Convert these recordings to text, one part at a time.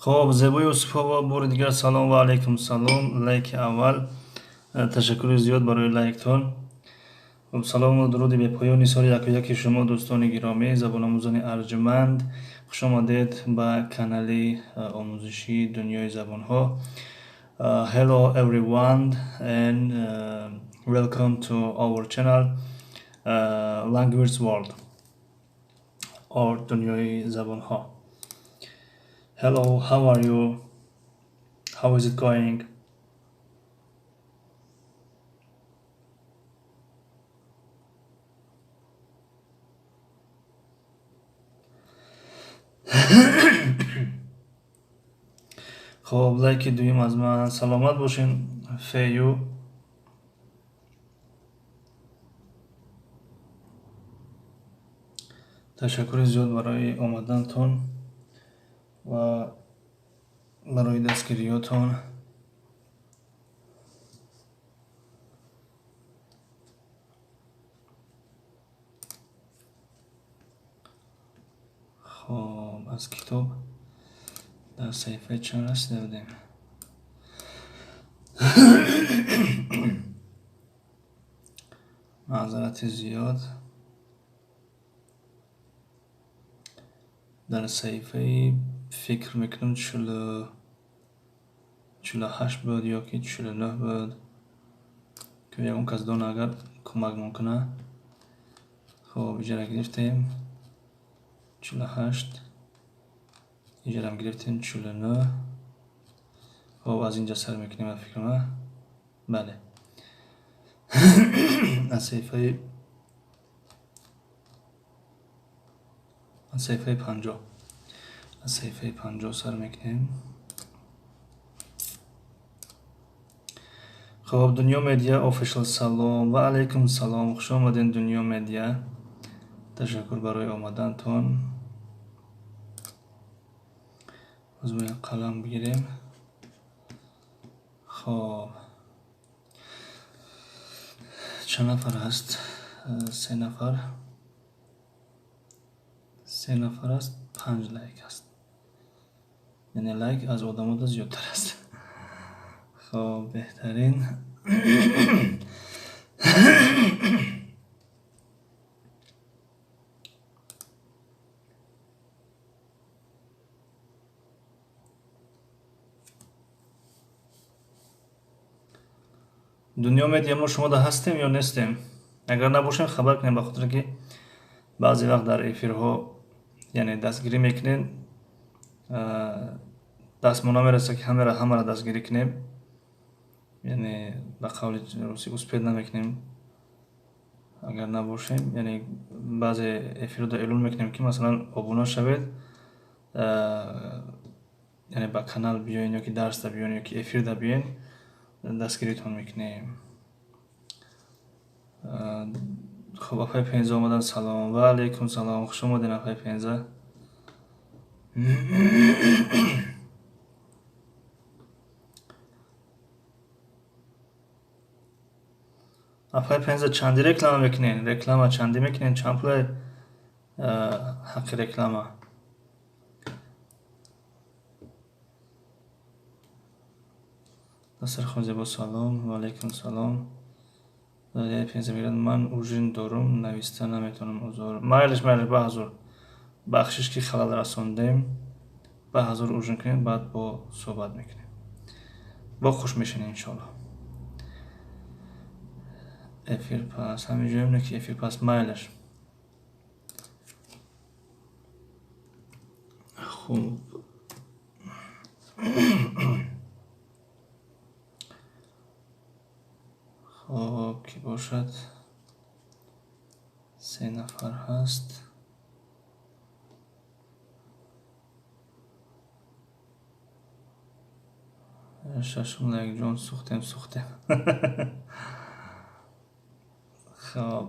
Хоб, Зебо Юсуфова, бори дигар салом ва алайкум салом. Лайки аввал. Ташаккури зиёд барои лайктон. Хоб, салому дуруди бепоёни соли яку яки шумо, дӯстони гиромӣ, забономӯзони арҷманд. Хуш омадед ба канали омӯзишии дунёи забонҳо. Hello everyone and welcome to our channel Language World or дунёи забонҳо. Hello, how are you? How is it going? Хоб, лайки дуюм аз ман. Саломат бошен, Фею. Ташаккури зиёд барои омадантон ва барои дастгириётон. Хоб, аз китоб дар саҳифаи чанд расида будем? Маъзарати зиёд, дар саҳифаи, фикр мекунам, 48 буд ё ки 49 буд, ки ягон кас дона, агар кӯмакмон кунад. Хоб, иҷара гирифтем 48, иҷарам гирифтем 49. Хоб, аз инҷа сар мекунем, ба фикрам. Бале, аз саҳифаи 50, аз саҳифаи 50 сар мекунем. Хоб, Дунё Медиа Official, салом ва алайкум салом. Хуш омадем, Дунё Медиа, ташаккур барои омадантон. Боз бояд қалам бигирем. Хоб, чанд нафар ҳаст? Се нафар, се нафар аст, панҷ лайк аст, яъне лайк аз одамода зиёдтар аст. Хоб, беҳтарин. Дунё Медиа, мо шумода ҳастем ё нестем? Агар набошем, хабар кунем, ба хотире ки баъзе вақт дар эфирҳо, яъне, дастгирӣ мекунем, дастмо намерасад, ки ҳамаро дастгирӣ кунем, яъне, ба қавли русӣ, успеть намекунем. Агар набошем, яъне, баъзе эфирҳода эълон мекунем, ки масалан обуна шавед, яъне ба канал биёен ё ки дарсда биёен, ё ки эфирда биёен, дастгиритон мекунем. Хуб, апаи Пенза омадан. Салом ва алайкум салом, хуш омадем, апаи Пенза. Апаи Пенза, чанди реклама мекунен? Реклама чанди мекунен? Чанд пуле ҳаққи реклама? Дастархон зебо, салом ва алайкум салом. Пенза мегӯяд: «Ман ужин дорум, нависта наметавонам, узр». Майлиш, майлиш, ба ҳазур, бахшиш, ки халал расондем. Ба ҳазур, ужин кунем, баъд бо суҳбат мекунем, бо хуш мешавем, иншоалло. Эфир пас ҳамин ҷоем, ки эфир пас, майлаш. Хуб. Хоб, ки бошад, се нафар ҳаст. Шашум лайкҷон, сӯхтем, сӯхтем. Хоб,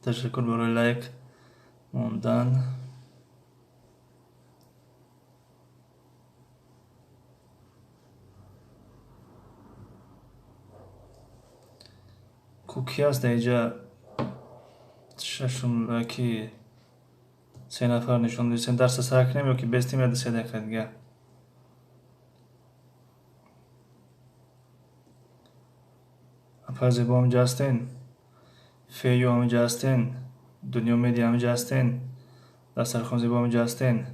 ташаккур барои лайк мондан. Ку, ки аст дар инҷа? Шашум ки Се нафар нишон додистем. Дарса сар кунем ё ки бестем я 2 дақиқа дига? Апа Зебо ҳаминҷа ҳастен? Фею ҳаминҷа ҳастен? Дунё Медиа ҳаминҷа ҳастен? Дастархон Зебо ҳаминҷа ҳастен?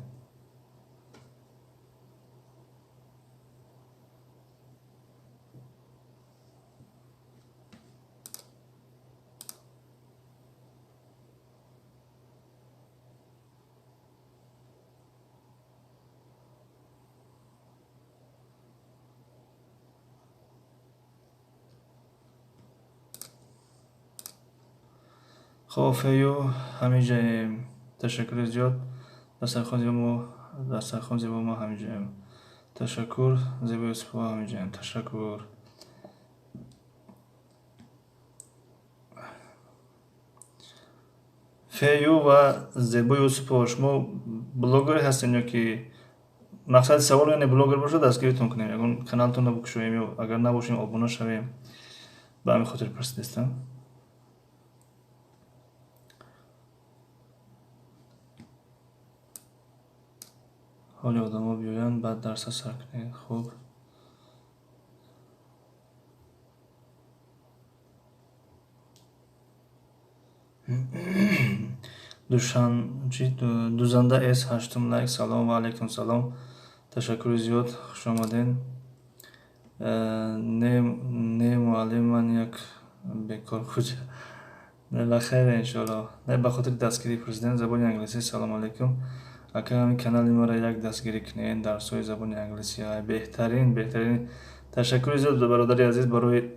Хоб, Фею ҳаминҷаем. Ташаккури зиёд. Дастархон Зебо мо ҳаминҷаем. Ташаккур. Зебо Юсупова ҳаминҷаем. Ташаккур. Фею ва Зебо Юсупова, шумо блогер ҳастен ё ки мақсади савол яъне блогер бошад, дастгиритон кунем, ягон каналтонро бикушоем ё агар набошем обуна шавем. Ба ҳамин хотир пурсидастам. Ҳоли одамо биёянд, баъд дарса сар кунед. Хуб. Дузанда С ҳаштум лайк. Салом ва алайкум салом. Ташаккури зиёд, хуш омаден. Не муаллим, ман як бекор хуҷа. Не, ба хайр иншоалло. Не, ба хотири дастгирӣ пурсидем. Забони англисӣ. Салом алайкум. Ака, ҳамин канали маро як дастгирӣ кунед, дарсҳои забони англисӣ. Беҳтарин, беҳтарин. Ташаккури зиёд, бародари азиз, барои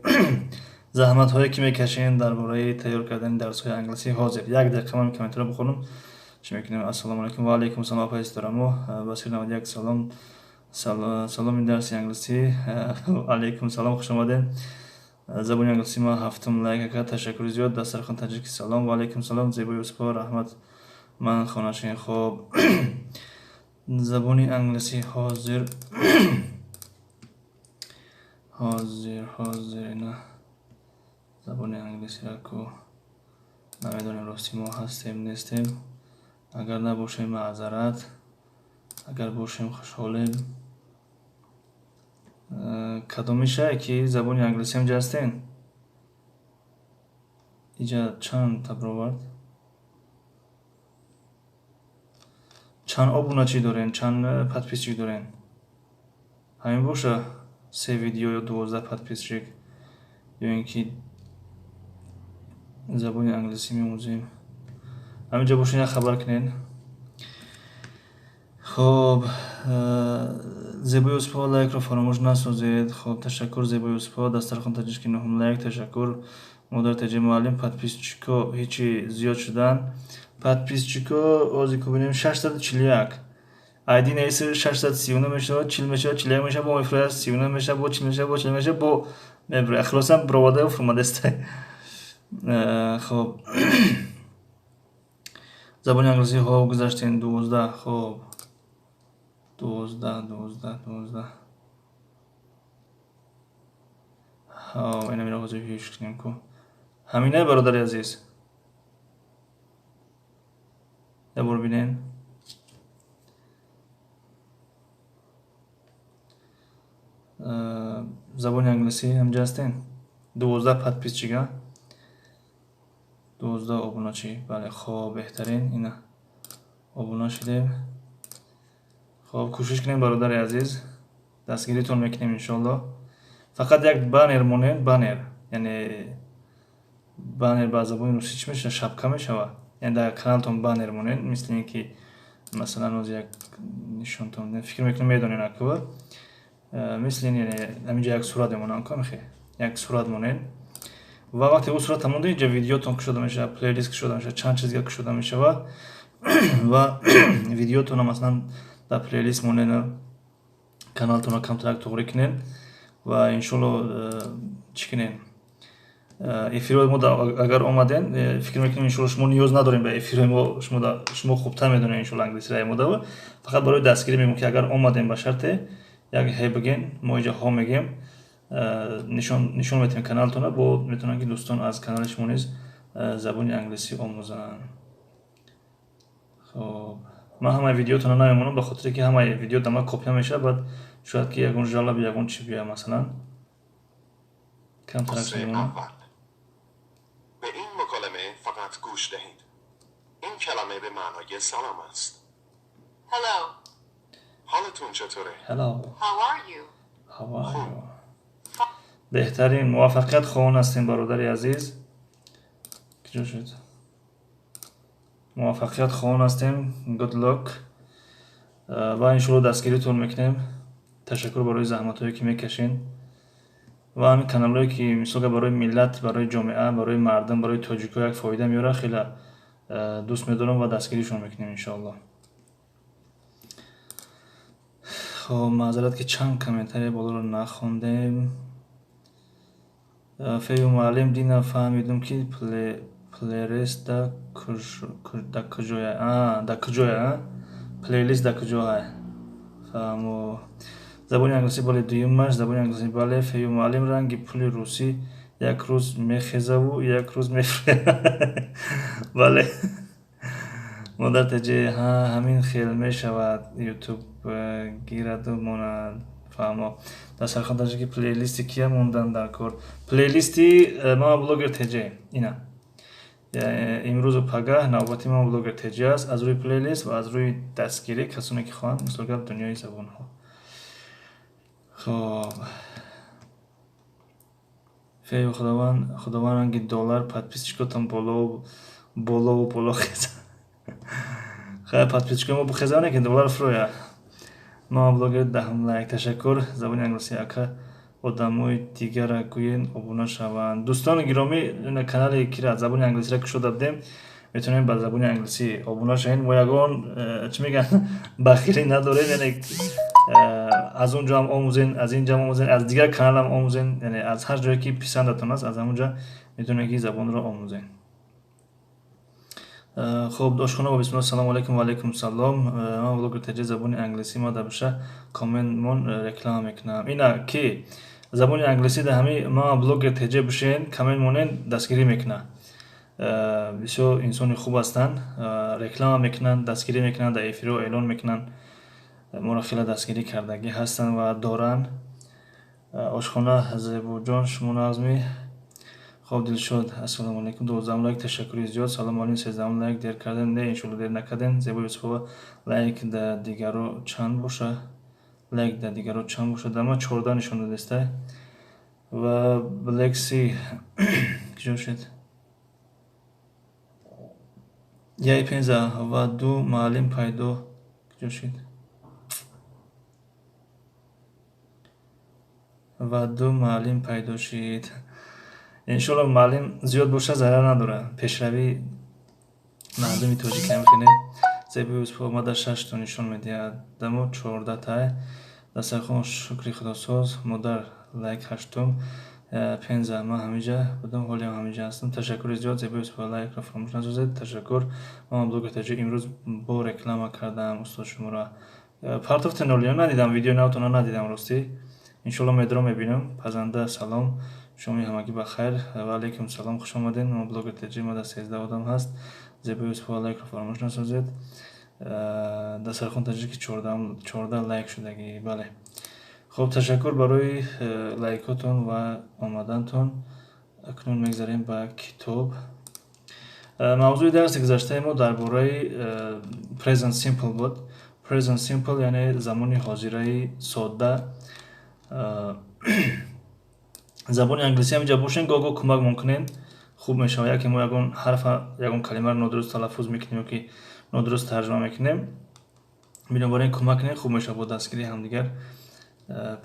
заҳматҳое ки мекашем дар бораи тайёр кардани дарсҳои англисӣ. Ҳозир як дақиқа ман комментарро бихонам. Чӣ мекунем? Ассалому алайкум. Ва алайкум салом, апа Исторамо. Басир 91 салом. Саломи дарси англисӣ. Алайкум салом, хуш омадед. Забони англисӣ ма ҳафтум лайк, ака, ташаккури зиёд. Дастархон таҷики салом. Ва алайкум салом, Зебо Юсупова, раҳмат. Ман хонашин. Хоб, забони англисӣ ҳозир, ҳозир, ҳозир. Ина забони англисиро ку намедонем, рости мо ҳастем, нестем. Агар набошем, маъзарат, агар бошем, хушҳолем. Кадомишае ки забони англисӣ ҳамҷа ҳастен? Иҷа чанд та бировард? Чанд обуначӣ дорен? Чанд подписчик дорен? Ҳамин боша, се видео ё 12 подписчик, ё ин ки забони англисӣ меомӯзем. Ҳаминҷа бошен, як хабар кунед. Хоб, Зебо Юсупова, лайкро фаромӯш насозед. Хоб, ташаккур, Зебо Юсупова. Дастархон таҷички нуҳум лайк. Ташаккур. Модар Теҷи муаллим, подписчико ҳечи зиёд шуданд. Подписчико ози ку бинем, 641. Айди неси 639 мешавад, 40 мешавад, 41 мешавад, бо мефурад 39 мешавад, бо 40 мешавад, бо 40 мешавад, бо мебурад. Хулоса, бироварда фурмадеста. Хоб, забони англисӣ. Хоб, гузаштем 12. Хоб, 12, 12, 12. Хоб, инамиро ҳозир ҳиш кунем ку. Ҳаминае, бародари азиз, як бор бинен. Забони англисӣ ҳамҷа ҳастен? 12 подписчика, 12 обуначӣ. Бале, хоб, беҳтарин. Ина обуна шудем. Хоб, кӯшиш кунем, бародари азиз, дастгиритон мекунем иншоалло. Фақат як баннер монем, баннер, яъне баннер ба забони русӣ чӣ мешавад? Шапка мешавад. Яъне дар каналтон баннер монед, мисли ин ки масалан оз як нишонтон, фикр мекунам медонед аква, мисли ин, яъне ҳаминҷа як сурат мемонам ку, мехе як сурат монед ва вақте ӯ сурат монда, инҷа видеотон кушода мешавад, плейлист кушода мешавад, чанд чиз дига кушода мешавад ва видеотонро масалан дар плейлист монед, каналтонро камтарак туғрӣ кунед ва иншоалло чӣ кунед, эфирҳои мо агар омаден, фикр мекунем иншоалло шумо ниёз надорем ба эфирҳои мо, шумо хубтар медонед иншоалло англисиро модава. Фақат барои дастгирӣ мегӯм, ки агар омадем, ба шарте як ҳе бигем, мо инҷа ҳо мегем, нишон метиҳем каналтона, бо метавонанд ки дӯстон аз канали шумо низ забони англисӣ омӯзанд. Хоб, ман ҳамаи видеотонро намемонам, ба хотире ки ҳамаи видео дар ман копия мешавад, баъд шояд ки ягон жалоба, ягон чи бия, масалан. Камтарак فصل мемонам. اول. به این مکالمه فقط گوش دهید. این کلمه به معنای سلام است. Hello. حالتون چطوره؟ Hello. How are you? How are you? Беҳтарин, муваффақият хоҳон ҳастем, бародари азиз. Куҷо шуд? Муваффақият хоҳон ҳастем. Good luck. Ва иншоалло дастгиритон мекунем. Ташаккур барои заҳматҳое ки мекашен. Ва ҳамин каналҳое ки мисолга барои миллат, барои ҷомеа, барои мардум, барои тоҷикҳо як фоида меорад, хеле дӯст медорам ва дастгиришон мекунем иншоалло. Хоб, маъзарат ки чанд комментария болоро нахондем. Фею муаллим, дина фаҳмидум ки плейлист да куҷоя. Да куҷоя, а? Плейлист да куҷоя? Фаҳмо. Забони англисӣ бале, дуюмаш, забони англисӣ бале. Фею муаллим, ранги пули русӣ як рӯз мехезаву як рӯз мефурӯяд. Бале. Модар теҷе, ҳа, ҳамин хел мешавад, ютуб гираду монад. Фаҳмо. Дар сархон таҷики плейлисти кия мондан дар кор? Плейлисти мама блогер теҷе. Ина. Имрӯзу пагаҳ навбати мама блогер теҷе аст. Аз рӯи плейлист ва аз рӯи дастгирӣ касоне ки хоҳанд, мисол гап, дунёи забонҳо. Хоб. Фею худованд, худованд ранги доллар подписчикотон боло болову боло хеза. Хайр, подписчикои мо бихеза, ки доллар фурӯя. Мама блогер даҳум лайк. Ташаккур. Забони англисӣ ака, одамои дигара гӯен обуна шаванд. Дӯстони гиромӣ, канале кира забони англисиро кушода будем, метавонем ба забони англисӣ обуна шавем. Мо ягон чӣ мегӯянд, бахилӣ надорем, яъне аз он ҷо ҳам омӯзен, аз ин ҷо ҳам омӯзен, аз дигар канал ҳам омӯзен, яъне аз ҳар ҷое ки писандатон аст, аз ҳамон ҷо метавонед ки забонро омӯзен. Хоб, ошхона бо бисмилла, салому алайкум. Ва алайкум салом. Ман блогер теҷе, забони англисӣ ма дабиша коммент мон реклама мекунам. Ина ки забони англисӣ да ҳами мама блогер теҷе бишен, коммент монен, дастгирӣ мекуна. Бисёр инсони хуб ҳастанд, реклама мекунанд, дастгирӣ мекунанд, дар эфирҳо эълон мекунанд. Моро хеле дастгирӣ кардагӣ ҳастанд ва доранд. Ошхона Зебоҷон, шумо нағзмӣ? Хоб, Дилшод, ассалому алайкум. 12 лайк, ташаккури зиёд. Салом алайкум, 13 лайк, дер кардем? Не, иншоалло дер накардем. Зебо Юсуфова, лайк да дигаро чанд боша? Лайк да дигаро чанд боша? Да ма 14 нишон додестай. Ва Блекси куҷо шуд? Яй пенза ва ду муаллим пайдо куҷо шуд? Ва ду муаллим пайдо шид. Иншоалло муаллим зиёд боша, зарар надорад. Пешравии мардуми тоҷик ҳам хеле. Зебо Юсуфова омада шашто нишон медиҳад. Дамо 14 тай. Дастархон шукри худосоз. Модар лайк ҳаштум. Пенза, ман ҳамиҷа будам, ҳолиам ҳамиҷа ҳастам. Ташаккури зиёд. Зебо Юсуфова, лайкро фаромӯш насозед. Ташаккур. Ман блогер таҷик, имрӯз бо реклама кардам устод шуморо. Партофте нолиё надидам, видеои навтонро надидам ростӣ. Иншоалло медорам, мебинам. Пазанда салом. Шоми ҳамагӣ ба хайр. Ва алайкум салом, хуш омадед. Мо блогер теҷи, ма дар 13 одам ҳаст. Зебо Юсуфова, лайкро фаромӯш насозед. Дастархон таҷики 14 лайк шудагӣ. Бале. Хоб, ташаккур барои лайкотон ва омадантон. Акнун мегзарем ба китоб. Мавзӯи дарси гузаштаи мо дар бораи present simple буд. Present simple яъне замони ҳозираи содда. Забони англисӣ ҳаминҷа бошен, гоҳ-гоҳ кӯмак мумкунен, хуб мешавад. Яке мо ягон ҳарфа, ягон калимаро нодуруст талаффуз мекунем ё ки нодуруст тарҷума мекунем, бинобар ин кӯмак кунем, хуб мешавад, бо дастгирии ҳамдигар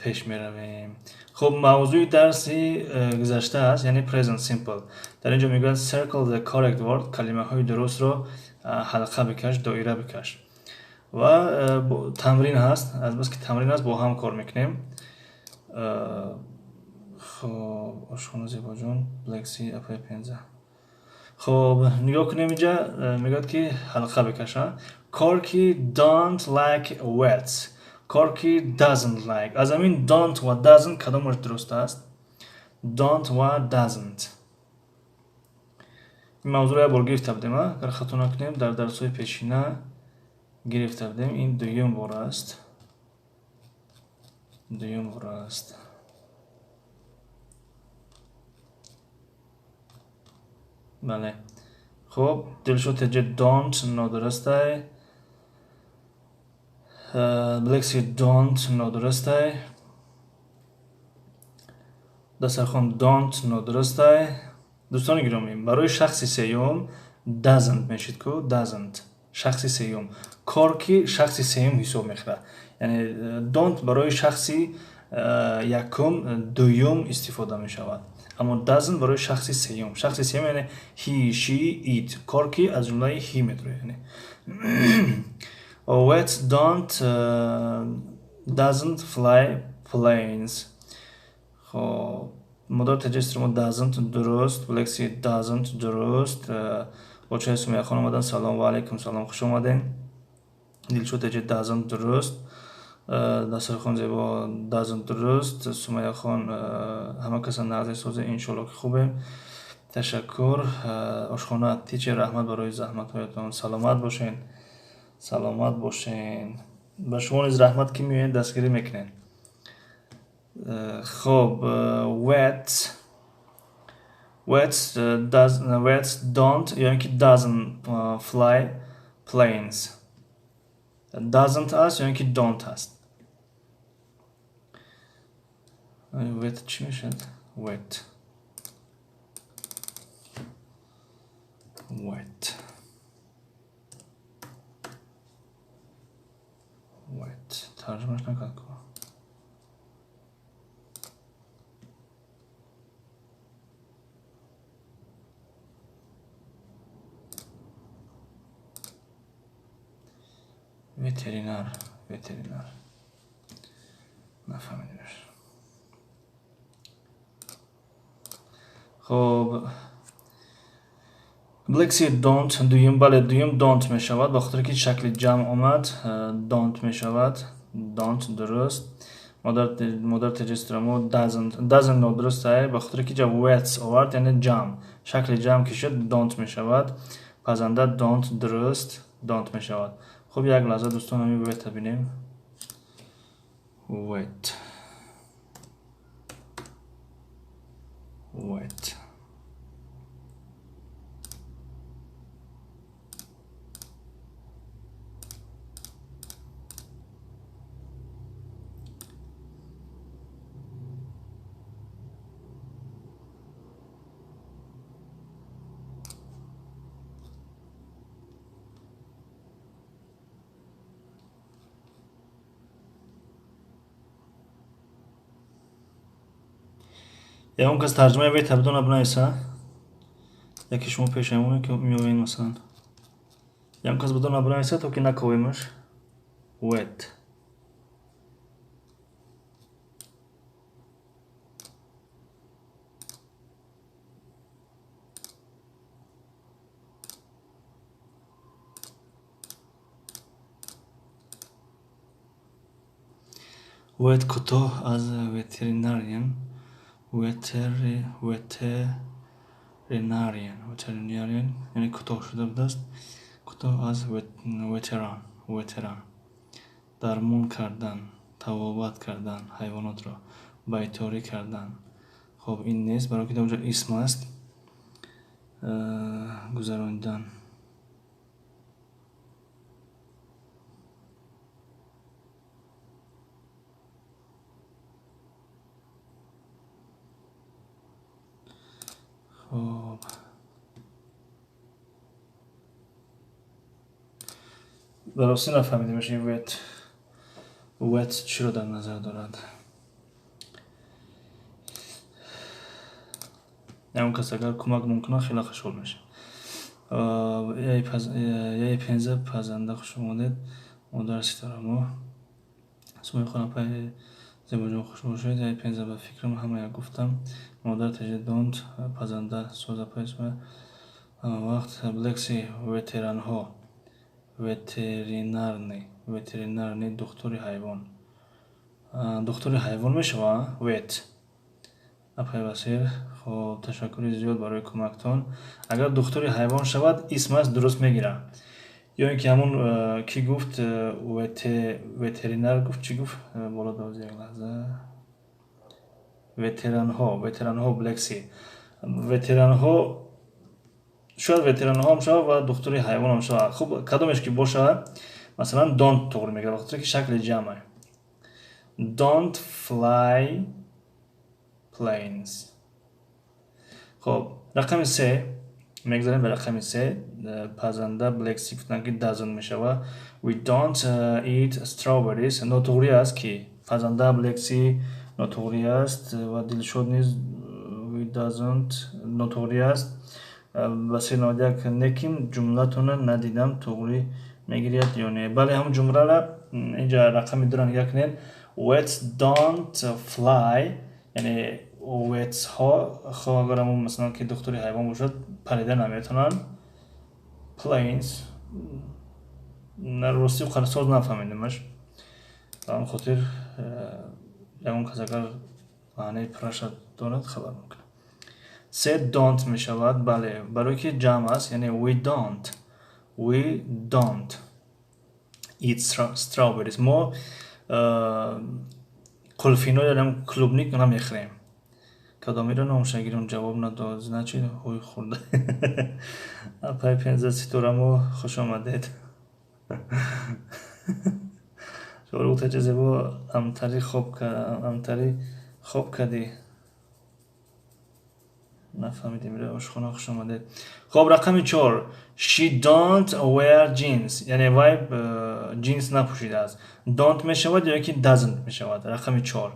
пеш меравем. Хуб, мавзӯи дарси гузашта аст, яъне present simple. Дар ин ҷо мегӯяд circle the correct word, калимаҳои дурустро ҳалқа бикаш, доира бикаш. Ва тамрин ҳаст, азбаски тамрин аст, бо ҳам кор мекунем. Хоб, ошхона Зебоҷон, Блекси, апай пенза. Хоб, нигоҳ кунем, инҷа мегӯяд ки ҳалқа бикаша. Корки don't like words. Корки doesn't like. Аз ҳамин don't ва doesn't кадомаш дуруст аст? Don't ва doesn't. Ин мавзӯро як бор гирифта будем, агар хато накунем, дар дарсҳои пешина. Гирифта будем, ин дуюм бор аст. Дуюм бор аст. Бале. Хуб, Дилшод теҷе don't нодурустай. Black don't нодурустай. Дастархон don't нодурустай. Дӯстони гиромӣ, барои шахси сеюм doesn't мешид ку, doesn't. Шахси сеюм. Кор ки шахси сеюм ҳисоб мехӯрад. Яъне don't барои шахси якум, дуюм истифода мешавад. Аммо doesn't барои шахси сеюм. Шахси сеюм яъне he, she, it. Кор ки аз ҷумлаи he медрояд. Яъне Wet don't doesn't fly planes. Хоб, модор теҷестри мо doesn't дуруст, Black doesn't дуруст. Бочаи Сумияхон омадан, салом ва алайкум салом, хуш омаден. Дилшод теҷе doesn't дуруст. Дастархон зебо doesn't дуруст. Сумаяхон ҳама каса нағзе созе, иншоалло ки хубем. Ташаккур. Ошхона тичер, раҳмат барои заҳматҳоятон. Саломат бошен. Саломат бошен. Ба шумо низ раҳмат ки меоед дастгирӣ мекунед. Хоб, wet wet does wet don't ё ин ки doesn't fly planes. Doesn't аст ё ин ки don't аст. Wet чӣ мешавад? Wet. Wet. Wet. Тарҷумаш накард ку. Ветеринар, ветеринар. Нафаҳмидимш. Хоб, Black don't дуюм, бале, дуюм don't мешавад, ба хотире ки шакли ҷамъ омад, don't мешавад. Don't дуруст. Модар теҷестрамо doesn't, doesn't нодуруст ай, ба хотире ки ҷа wets овард, яъне ҷамъ. Шакли ҷамъ ки шуд don't мешавад. Пазанда don't дуруст, don't мешавад. Хуб, як лаҳза дӯстон, ҳамин wet-а бинем. Wet. Wet. Ягон кас тарҷумаи wet бидона бинависа. Яке шумо пешаймоне ки меоед масалан. Ягон кас бидона бинависа, то ки наковемаш. Wet. Wet кӯтоҳ аз veterinarian, veterinarian, veterinarian, яъне кӯтоҳ шуда будааст. Кӯтоҳ аз ветеран, ветеран. Дармон кардан, табобат кардан ҳайвонотро, байторӣ кардан. Хоб, ин нест, барои ки дар онҷо исм аст. Гузаронидан. Хоб, ба ростӣ нафаҳмидем ин wet. Wet чиро дар назар дорад? Ягон кас агар кӯмак мумкина, хеле хушҳол мешавам. Яи пенза пазанда, хуш омадед. Модар ситорамо. Сумайхон апаи Зебоҷон, хуш бошед. Яи пенза, ба фикрам ҳама як гуфтам. Модар теҷе don't, пазанда, соз апаи Сумая ҳама вақт. Блекси ветеранҳо, ветеринарный, ветеринарный, духтури ҳайвон. Духтури ҳайвон мешава wet. Апаи Басир, хоб, ташаккури зиёд барои кӯмактон. Агар духтури ҳайвон шавад, исм аст, дуруст мегирад. Ё ин ки ҳамун кӣ гуфт, ветеринар гуфт, чӣ гуфт? Боло доз як лаҳза. Ветеранҳо, ветеранҳо, Блекси. Ветеранҳо, шояд ветеранҳоам шавад ва духтури ҳайвонам шавад. Хуб, кадомеш ки бошад, масалан, don't туғри мегирад, вақте ки шакли ҷамъ. Don't fly planes. Хуб, рақами се мегзарем, ба рақами се. Пазанда Блекси гуфтанд, ки doesn't мешавад. We don't eat strawberries. Нотуғрӣ аст, ки пазанда Блекси нотуғрӣ аст ва Дилшод низ we doesn't нотуғрӣ аст. Ба 391 неким ҷумлатона надидам, туғрӣ мегирад ё не? Бале, ҳамун ҷумлара инҷа рақами дура нигоҳ кунед. Vets don't fly, яъне vets ҳо, хо агар ҳамун масалан ки духтури ҳайвон бошад, парида наметавонанд. Planes рости соз нафаҳмидимаш. Ба ҳамин хотир ягон кас агар маънии пурраша донад, хабар мекунад. Се don't мешавад, бале, барое ки ҷамъ аст, яъне we don't, we don't eat strawberries. Мо қулфино ё клубник намехӯрем. Кадомиро номша гирем, ҷавоб надод, значит ҳуй хӯрда. Апай пенза ситорамо, хуш омадед. Шоруғтача зебо амтари хоб, амтари хоб кардӣ. Нафаҳмидем. Ошхона, хуш омадед. Хоб, рақами чор. She don't wear jeans, яъне вай ҷинс напӯшидааст. Don't мешавад ё ки doesn't мешавад? Рақами чор.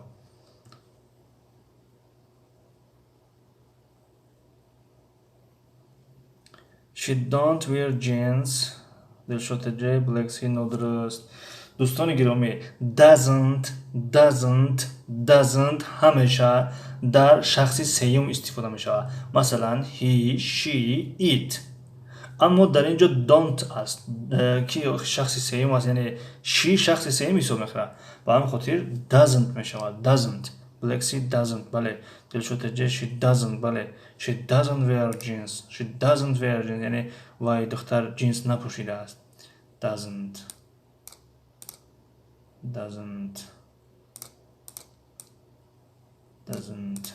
She don't wear jeans. Дилшод J, Black Sea нодуруст. Дӯстони гиромӣ, doesn't, doesn't, doesn't ҳамеша дар шахси сеюм истифода мешавад, масалан, he, she, it. Аммо дар ин ҷо don't аст, ки шахси сеюм аст, яъне she шахси сеюм ҳисоб мехӯрад. Ба ҳамин хотир doesn't мешавад. Doesn't. Black Sea doesn't, бале. Дилшод J, she doesn't, бале. She doesn't wear jeans. She doesn't wear jeans, яъне вай духтар ҷинс напӯшидааст. Doesn't, doesn't, doesn't.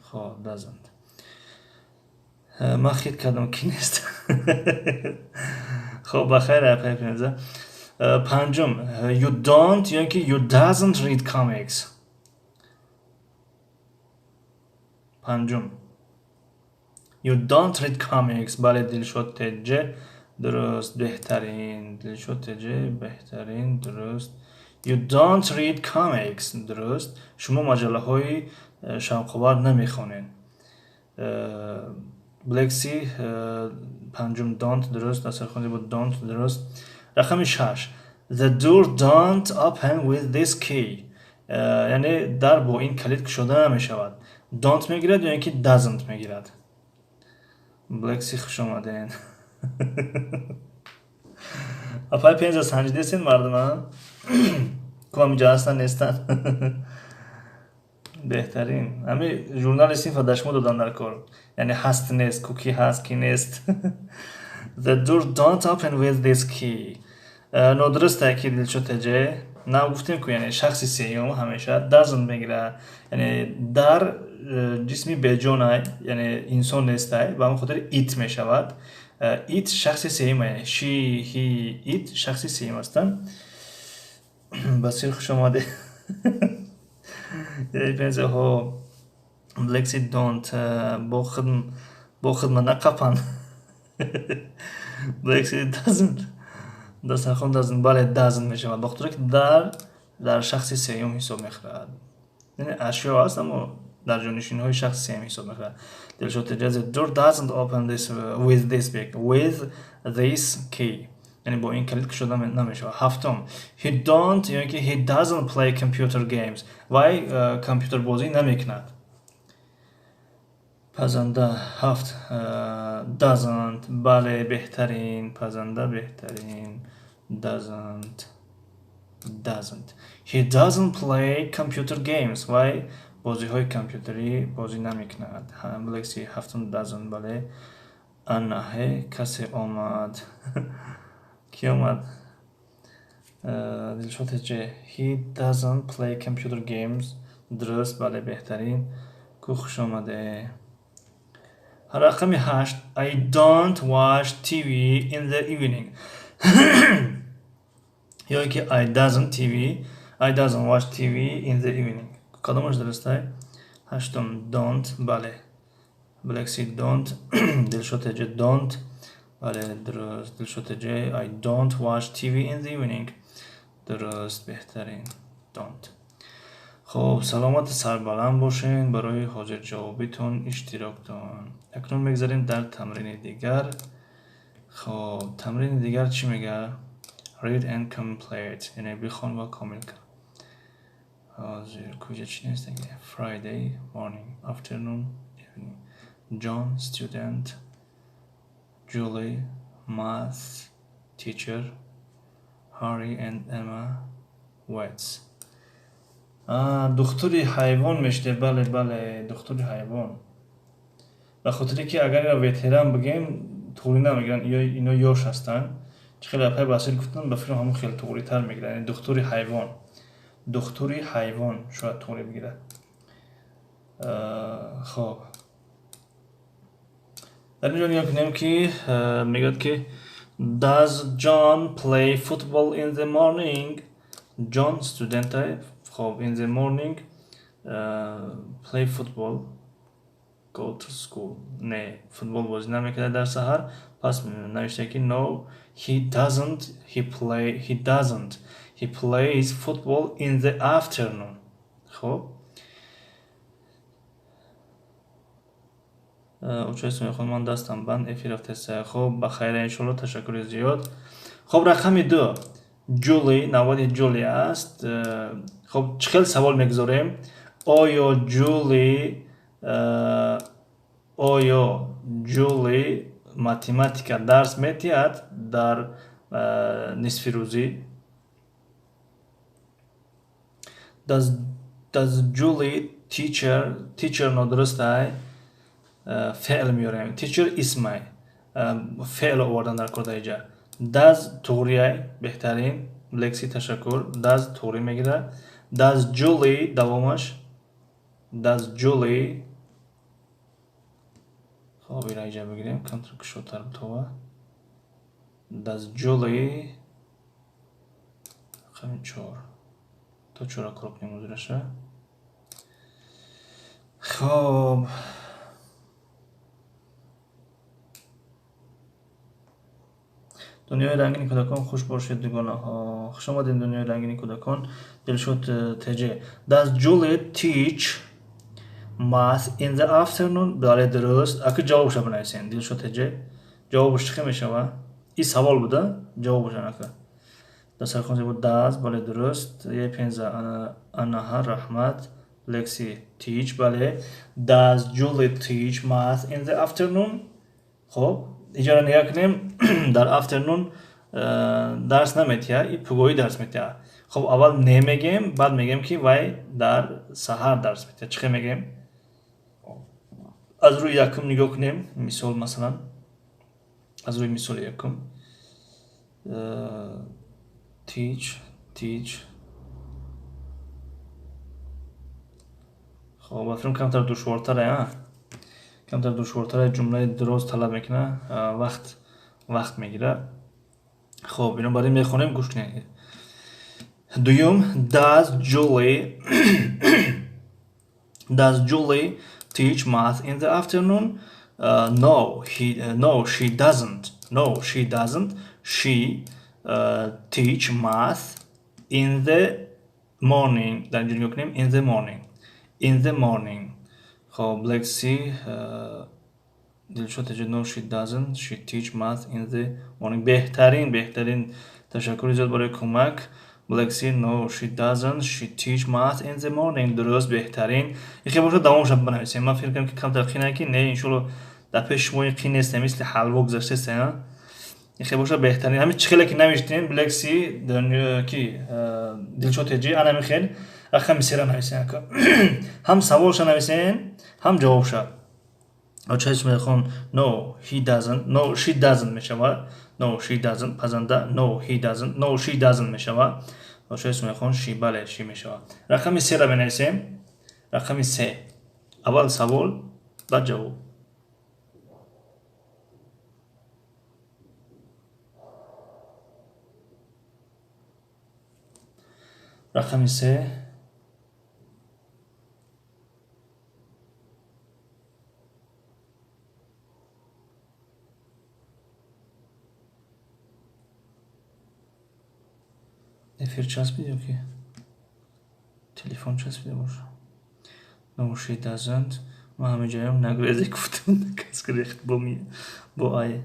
Хоб, doesn't. Ман хит кардам, ки нест. Хоб, ба хайр, апай пенза. Панҷум. You don't ё ки you doesn't read comics. Панҷум. You don't read comics. Бале, Дилшод Теҷе дуруст, беҳтарин. Дилшод Теҷе беҳтарин, дуруст. You don't read comics, дуруст. Шумо маҷаллаҳои шавқовар намехонед. Black Sea, панҷум don't дуруст, дастархони буд, don't дуруст. Рақами шаш. The door don't open with this key. Яъне дар бо ин калид кушода намешавад. Don't мегирад ё ин ки doesn't мегирад? Black Sea, хуш омадед. Апай пенза, санҷидесен мардума? Кум инҷа ҳастан, нестан? Беҳтарин. Ҳами журнали синфа дар шумо додан дар кор. Яъне ҳаст, нест, ку ки ҳаст, ки нест. The door don't open with this key. Нодуруст ки Дилшод Теҷе на гуфтем ку, яъне шахси сеюм ҳамеша doesn't мегирад. Яъне дар ҷисми беҷонай, яъне инсон нестай, ба ҳамин хотир it мешавад. It шахси сеюм, яъне she, he, it шахси сеюм ҳастанд. Басир, хуш омадед. Пензаҳо Black Sea don't бо хидмат нақапанд. Black Sea doesn't. Дастархон doesn't, бале, doesn't мешавад, ба хотире ки дар шахси сеюм ҳисоб мехӯрад. Яъне ашё аст, аммо дар ҷонишинҳои шахси сеюм ҳисоб мехӯрад. Дилшод Теҷе, door doesn't open this with this big with this key, яъне бо ин калид кушода намешавад. Ҳафтум. He don't ё ки he doesn't play computer games. Вай компютербозӣ намекунад. Пазанда, ҳафт doesn't, бале, беҳтарин, пазанда беҳтарин. Doesn't, doesn't. He doesn't play computer games. Вай Бозиҳои компютерӣ бозӣ намекунад. Лекси ҳафтум doesn't, бале. Анаҳе, касе омад. Кӣ омад? Дилшод ҳеҷе. He doesn't play computer games. Дуруст, бале, беҳтарин. Ку хуш омаде. Рақами 8. I don't watch TV in the evening. Ё ки I doesn't TV. I doesn't watch TV in the evening. Кадомаш дурустай? Ҳаштум don't, бале. Black don't, Дилшод ҳеҷе don't, бале, дуруст. Дилшод ҳеҷе I don't watch TV in the evening. Дуруст, беҳтарин. Don't. Хуб, саломату сарбаланд бошед барои ҳозирҷавобитон, иштироктон. Акнун мегзарем дар тамрини дигар. Хуб, тамрини дигар чӣ мегӯяд? Read and complete, яъне бихон ва комил кун. Ҳозир куҷа чӣ нест? Friday morning, afternoon, evening. John, student, Julie, math teacher, Harry and Emma, vets. Духтури ҳайвон мешуде, бале, бале, духтури ҳайвон. Ба хотире ки агар инро ветеран бигем, туғрӣ намегиранд, ино ёш ҳастанд. Чӣ хеле апай Басир гуфтанд, ба фикрам ҳамон хеле туғритар мегиранд. Яъне духтури ҳайвон. Духтури ҳайвон шояд туғрӣ бигирад. Хоб. Дар инҷо нигоҳ кунем ки мегӯяд ки Does John play football in the morning? John student, хоб, in the morning play football, go to school. Не, футбол бозӣ намекунад дар саҳар. Пас навишта ки no, he doesn't, he play, he doesn't. He plays football in the afternoon. Хоб. Участие мехоҳам, ман дастам банд, эфир рафтеста. Хоб, ба хайра, иншоалло, ташаккури зиёд. Хоб, рақами 2. Ҷули, навбати Ҷули аст. Хоб, чӣ хел савол мегузорем? Оё Ҷули математика дарс метиҳад дар нисфи рӯзӣ? Does Julie teacher, teacher нодуруст ай, феъл меорем. Teacher исмай. Феъл овардан дар кор дар инҷа. Does туғриай, беҳтарин. Лекси ташаккур. Does туғрӣ мегирад. Does Julie давомаш. Does Julie. Хоб, ира инҷа бигирем, камтар кушодтар битова. Does Julie рақами 4. То 4 кор кунем ҳозираша. Хоб. Дунёи рангини кӯдакон, хуш бошед, дугонаҳо. Хуш омадед дунёи рангини кӯдакон. Дилшод ТЖ. Does Julie teach math in the afternoon? Бале, дуруст. Аки ҷавобша бинависен. Дилшод ТЖ. Ҷавобаш чӣ хел мешавад? Ин савол буда? Ҷавобаш анака. Дастархон зебо does, бале, дуруст. Е пенза анаҳа, раҳмат. Лекси teach, бале. Does Julie teach math in the afternoon? Хоб, иҷора нигоҳ кунем, дар afternoon дарс наметиҳад, и пугоҳӣ дарс метиҳад. Хоб, аввал не мегем, баъд мегем ки вай дар саҳар дарс метиҳад. Чӣ хел мегем? Аз рӯи якум нигоҳ кунем, мисол масалан, аз рӯи мисоли якум. Teach, teach. Хоб, ба фикрам камтар душвортар, а? Камтар душвортар, ҷумлаи дуруст талаб мекунад, вақт мегирад. Хоб, бинобар ин мехонем, гӯш кунед. Дуюм, does Julie teach math in the afternoon? No, no, she doesn't. No, she doesn't. She teach math in the morning. Дар инҷо нигоҳ кунем, in the morning. In the morning. Хоб, let's see. Дилшод ТЖ, no, she doesn't. She teach math in the morning. Беҳтарин, беҳтарин. Ташаккури зиёд барои кӯмак. Let's see, no, she doesn't. She teach math in the morning. Дуруст, беҳтарин. Ин хел бошад, давомша бинависем. Ман фикр кардам ки камтар қин ки не, иншоалло дар пеши шумо ин қин нест, мисли ҳалво гузаштаст, а? Ин хел боша беҳтарин. Ҳамин чӣ хеле ки навиштем, Black Sea ки Дилшод Теҷи, ана ҳамин хел рақами сера нависен ака. Ҳам саволша нависен, ҳам ҷавобша. Оча Исмоилхон, no, he doesn't, no, she doesn't мешавад. No, she doesn't, пазанда, no, he doesn't, no, she doesn't мешавад. Оча Исмоилхон, she, бале, she мешавад. Рақами сера менависем. Рақами се. Аввал савол, баъд ҷавоб. Рақами се. Эфир часпид ё ки телефон часпида боша? No, she doesn't. Ма ҳамин ҷоям нагрезе гуфтам, кас гирехт бо ми бо ай.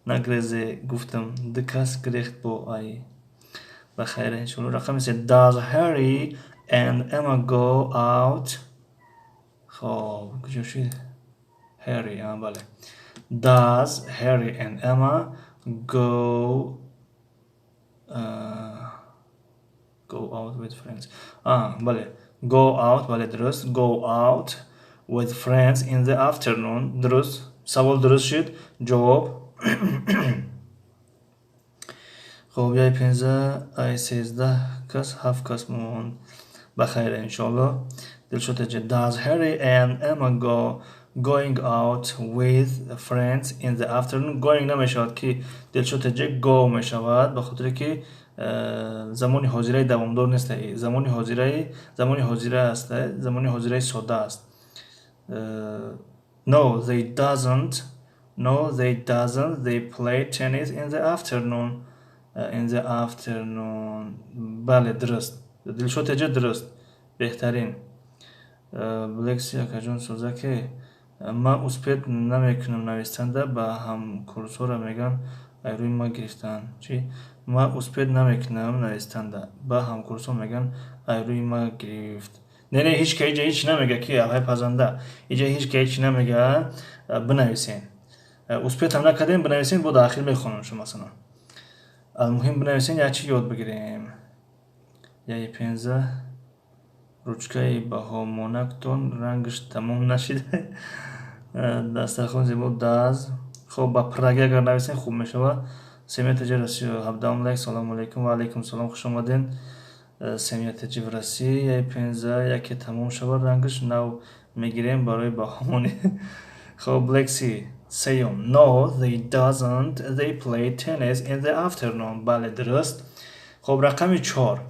Нагрезе гуфтам, ду кас гирехт бо ай. Ба хайр, иншоалло. Рақами се. Does Harry and Emma go out? Хоб, куҷо шид? Harry, а, бале. Does Harry and Emma go out with friends? А, бале. Go out, бале, дуруст. Go out with friends in the afternoon. Дуруст. Савол дуруст шуд. Ҷавоб. Хоб, яй 15, ай 13 кас, ҳафт кас монд. Ба хайр, иншоалло. Дилшод Теҷи. Does Harry and Emma go going out with friends in the afternoon? Going намешавад ки Дилшод Теҷи, go мешавад, ба хотире ки замони ҳозираи давомдор нест. Замони ҳозираи, замони ҳозира аст, замони ҳозираи сода аст. No, they doesn't. No, they doesn't. They play tennis in the afternoon. In the afternoon. Бале, дуруст. Дилшод Теҷи, дуруст. Беҳтарин. Блекси акаҷон, созаке ман успеть намекунам навистанда, ба ҳамкурсҳоро меган айрӯи ма гирифтанд. Чӣ? Ман успеть намекунам навистанда, ба ҳамкурсҳо меган айрӯи ма гирифт. Не, не, ҳеҷ ка иҷа ҳеҷ намега ки ҳай пазанда. Иҷа ҳеҷ ка ҳеҷ намега, бинависен. Успеть ҳам накардем, бинависен, бо дар ахир мехонам шумо масалан. Алмуҳим бинависен, як чӣ ёд бигирем. Яи 15, ручкаи баҳомонактон рангаш тамом нашида. Дастархон зебо does. Хоб, ба праги агар нависен хуб мешавад. Семья Теҷи Россия, 17 лайк. Салому алейкум, ва алейкум салом, хуш омаден. Семья Теҷи в Россия, яи 15, яке тамом шавад рангаш, нав мегирем барои баҳомонӣ. Хоб, Black Sea. Сеюм. No, they doesn't. They play tennis in the afternoon. Бале, дуруст. Хоб, рақами чор.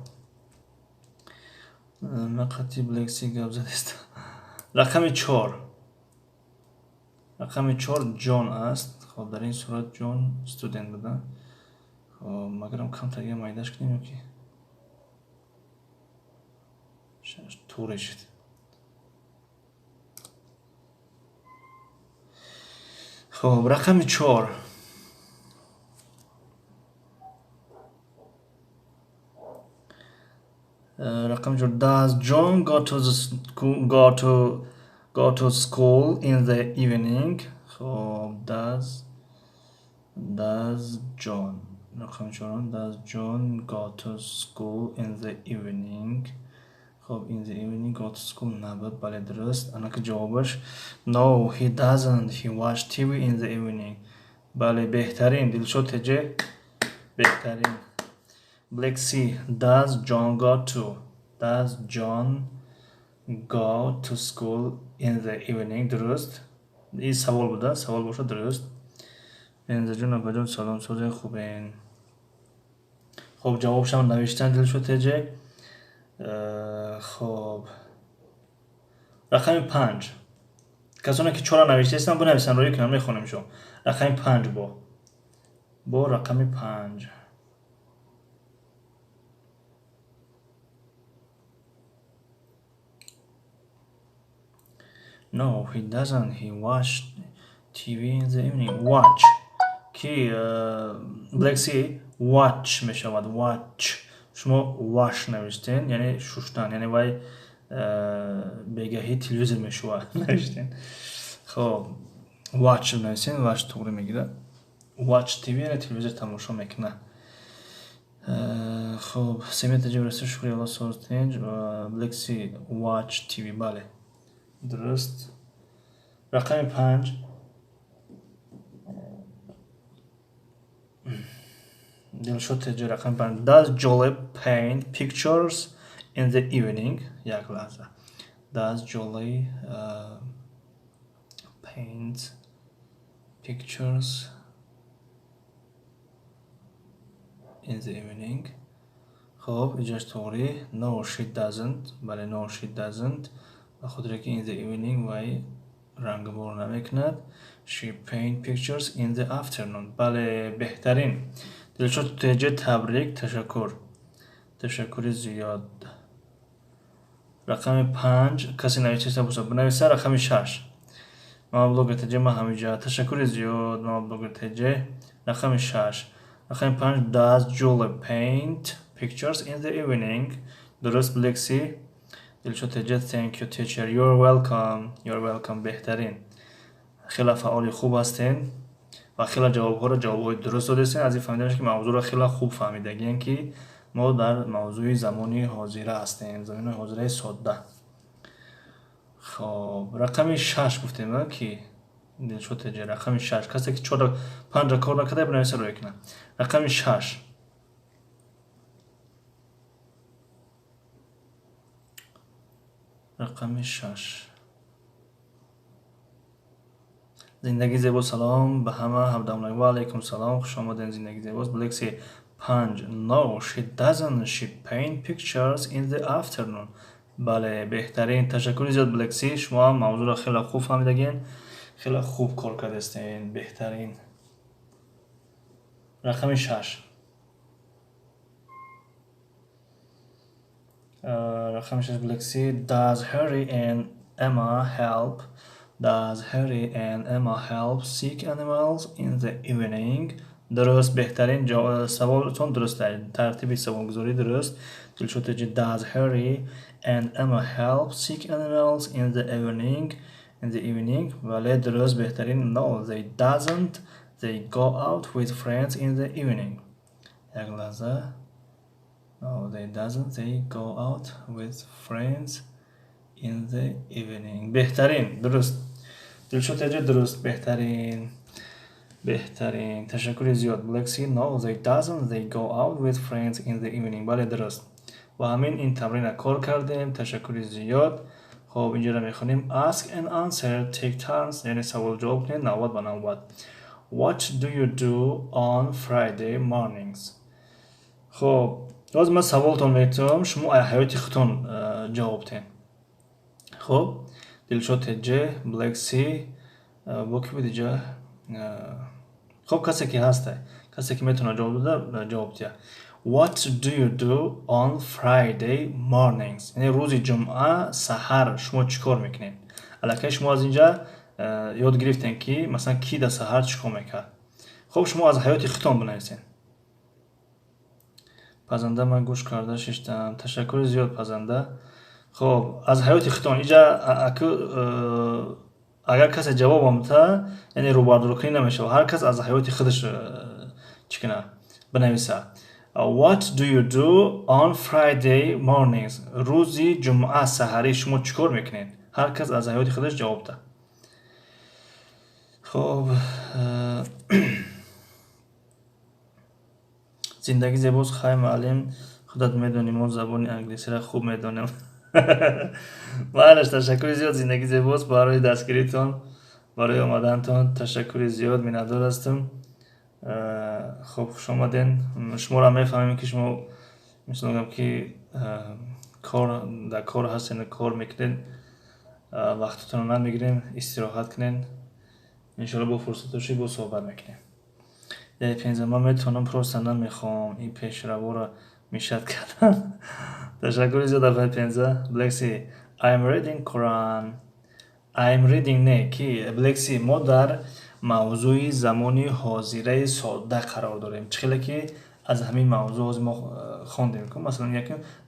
Ман қатъи Black Sea гап задистам. Рақами чор. Рақами чор Ҷон аст. Хоб, дар ин сурат Ҷон студент буда. Хоб, магарам камтар я майдаш кунем ё ки? Туре шуд. Хоб, рақами чор. Рақами чор. Does John go to school in the evening? Хоб, does John, рақами чорум, does John go to school in the evening? Хоб, in the evening go to school набуд, бале, дуруст. Анаки ҷавобаш no, he doesn't. He watch TV in the evening. Бале, беҳтарин. Дилшод Теҷе, беҳтарин. Black Sea. Does John go to school in the evening? Дуруст. Ин савол буда, савол бошад, дуруст. Бензаҷон, апаҷон, салом, созе хубен? Хоб, ҷавобшам навиштан Дилшод Теҷе. Хоб, рақами панҷ. Касоне ки чора навиштаистанд, бинависанд, рӯи кунам, мехонем шо. Рақами панҷ, бо рақами панҷ. No, he doesn't. He watched TV in the evening. Watch. Ки Black Sea, watch мешавад. Watch. Шумо wash навиштен, яъне шуштан, яъне вай бегаҳӣ телевизор мешувад навиштен. Хоб, watch нависен, watch туғри мегирад. Watch TV, яъне телевизор тамошо мекунад. Хуб, семета ҷибраси, шукри Алло, соз, тинҷ. Блекси, watch TV, бале, дуруст. Рақами 5, Дилшод Теҷи, рақами 5. Does Jolie paint pictures in the evening? Як лаҳза. Does Jolie paint pictures in the evening? Хуб, иҷош тоғри. No, she doesn't. Бале, no, she doesn't. Ба хотире ки in the evening вай рангбор намекунад. She paint pictures in the afternoon. Бале, беҳтарин. Дилшод Теҷи, табрик, ташаккур. Ташаккури зиёд. Рақами 5 касе навиштаиста бошад, бинависа. Рақами 6. Мама блогер Теҷи, ман ҳамиҷа. Ташаккури зиёд, мама блогер Теҷи. Рақами 6. Рақами 5. Does Julie paint pictures in the evening? Дуруст, Блекси. Дилшод Теҷи, thank you, teacher. You're welcome. You're welcome. Беҳтарин. Хеле фаъоли хуб ҳастен ва хеле ҷавобҳоро ҷавобҳои дуруст додестен. Аз ин фаҳмида мешавад, ки мавзӯъро хеле хуб фаҳмидагиен, ки мо дар мавзӯи замони ҳозира ҳастем, замони ҳозираи содда. Хоб, рақами 6 гуфтем, ки Дилшод Теҷи, рақами 6. Касе ки чора панҷа кор накарда, бинависа, рӯй кунад. Рақами 6. Рақами 6. Зиндагӣ зебо, салом ба ҳама ҳабдамлак. Ва алайкум салом, хуш омадем, зиндагӣ зебост. Блекси, 5. No, she doesn't. She paint pictures in the afternoon. Бале, беҳтарин. Ташаккури зиёд, Блекси. Шумо ҳам мавзӯъро хеле хуб фаҳмидагин, хеле хуб кор кардастен. Беҳтарин. Рақами 6. Рақами 6, Блекси. Does Harry and Emma help? Does Harry and Emma help sick animals in the evening? Дуруст, беҳтарин, саволтон дуруст, тартиби саволгузорӣ дуруст. Дилшод Теҷи, does Harry and Emma help sick animals in the evening? In the evening. Бале, дуруст, беҳтарин. No, they doesn't. They go out with friends in the evening. Як лаҳза. No, they doesn't. They go out with friends in the evening. Беҳтарин, дуруст. Дилшод Теҷи, дуруст, беҳтарин. Беҳтарин. Ташаккури зиёд. Black Sea, no, they doesn't. They go out with friends in the evening. Бале, дуруст. Ва ҳамин ин тамрина кор кардем. Ташаккури зиёд. Хоб, инҷоро мехонем. Ask and answer, take turns, яъне савол ҷавоб кунед навбат ба навбат. What do you do on Friday mornings? Хоб, боз ман саволтон метавам, шумо аз ҳаёти худтон ҷавоб диҳед. Хоб, Дилшод Теҷе, Black Sea, бо ки буд иҷа? Хоб, касе ки ҳаста, касе ки метавонад ҷавоб дода, ҷавоб диҳад. What do you do on Friday mornings? Яъне рӯзи ҷумъа саҳар шумо чӣ кор мекунед? Аллакай шумо аз инҷа ёд гирифтем, ки масалан ки дар саҳар чӣ кор мекард. Хоб, шумо аз ҳаёти худтон бинависед. Пазанда, ман гӯш карда шиштам. Ташаккури зиёд, пазанда. Хоб, аз ҳаёти худтон инҷа агар касе ҷавобам та, яъне рӯбардоркунӣ намешавад. Ҳар кас аз ҳаёти худаш чӣ кунад, бинависад. What do you do on Friday mornings? Рӯзи ҷумъа саҳарӣ шумо чӣ кор мекунед? Ҳар кас аз ҳаёти худаш ҷавоб дад. Хоб, зиндагӣ зебост. Хай, муаллим, худат медонӣ, мо забони англисиро хуб медонем. Майлаш, ташаккури зиёд, зиндагӣ зебост, барои дастгиритон, барои омадантон ташаккури зиёд, миннатдор ҳастам. Хуб, хуш омаден. Шуморо мефаҳмем, ки шумо, мисол мегӯям, ки кор дар кор ҳастен, кор мекунед, вақтатонро намегирем, истироҳат кунед. Иншоалло, бо фурсат дошед, боз суҳбат мекунем. Пенза, ман метавонам, просто намехоҳам, ин пешраворо мешад кардан. Ташаккури зиёд, афай Пенза. Блекси, I'm reading Quran. I'm reading не ки, Блекси, мо дар мавзӯи замони ҳозираи содда қарор дорем. Чӣ хеле ки аз ҳамин мавзӯъ ҳозир мо хондем, масалан,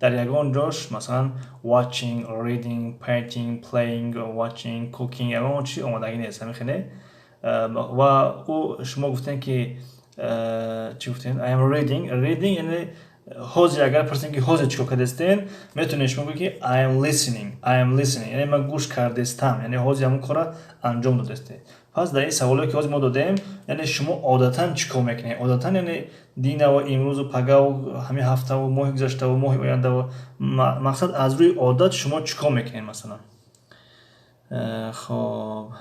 дар ягон ҷош, масалан, watching, reading, painting, playing, watching, cooking, ягон чи омодагӣ нест. Ҳамин хеле Ва ӯ шумо гуфтем, ки чӣ гуфтем? I am reading. Reading яъне ҳозир, агар пурсем, ки ҳозир чӣ кор кардастен, метавонед шумо гӯед, ки I am listening. I am listening яъне ман гӯш кардастам, яъне ҳозир ҳамон корро анҷом додастед. Пас дар ин саволое, ки ҳозир мо додем, яъне шумо одатан чӣ кор мекунед? Одатан яъне динаву имрӯзу пагаву ҳамин ҳафтаву моҳи гузаштаву моҳи ояндаву, мақсад, аз рӯи одат шумо чӣ кор мекунед, масалан. Хоб,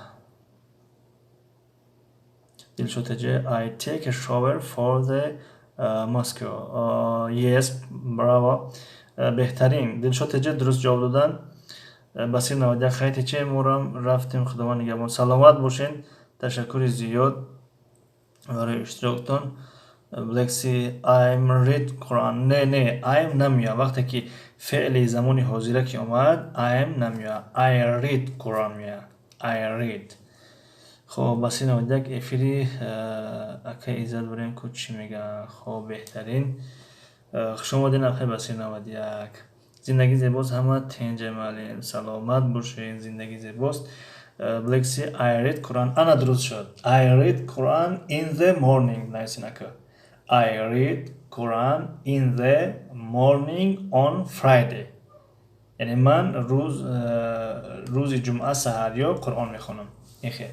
Дилшод Теҷе, I take a shower for the mosquito. Yes, bravo. Беҳтарин. Дилшод Теҷе дуруст ҷавоб додан. Басир 91, хай тече, морам рафтем, Худованд нигаҳбон. Саломат бошен. Ташаккури зиёд барои иштироктон. Блexi, I'm read Quran. Не, не, I'm намеояд. Вақте ки феъли замони ҳозира ки омад, I'm намеояд. I read Quran меояд. I read. Хоб, Басир 91, эфири акай Иззат бурем ку, чӣ мегӯяд? Хоб, беҳтарин. Хуш омадед, акай Басир 91. Зиндагӣ зебост, ҳама тенҷа, маълим. Саломат бошед, зиндагӣ зебост. Блexi, I read Quran. Ана, дуруст шуд. I read Quran in the morning. Нависен, ака. I read Quran in the morning on Friday. Яъне ман рӯзи ҷумъа саҳарё Қуръон мехонам. Ихе.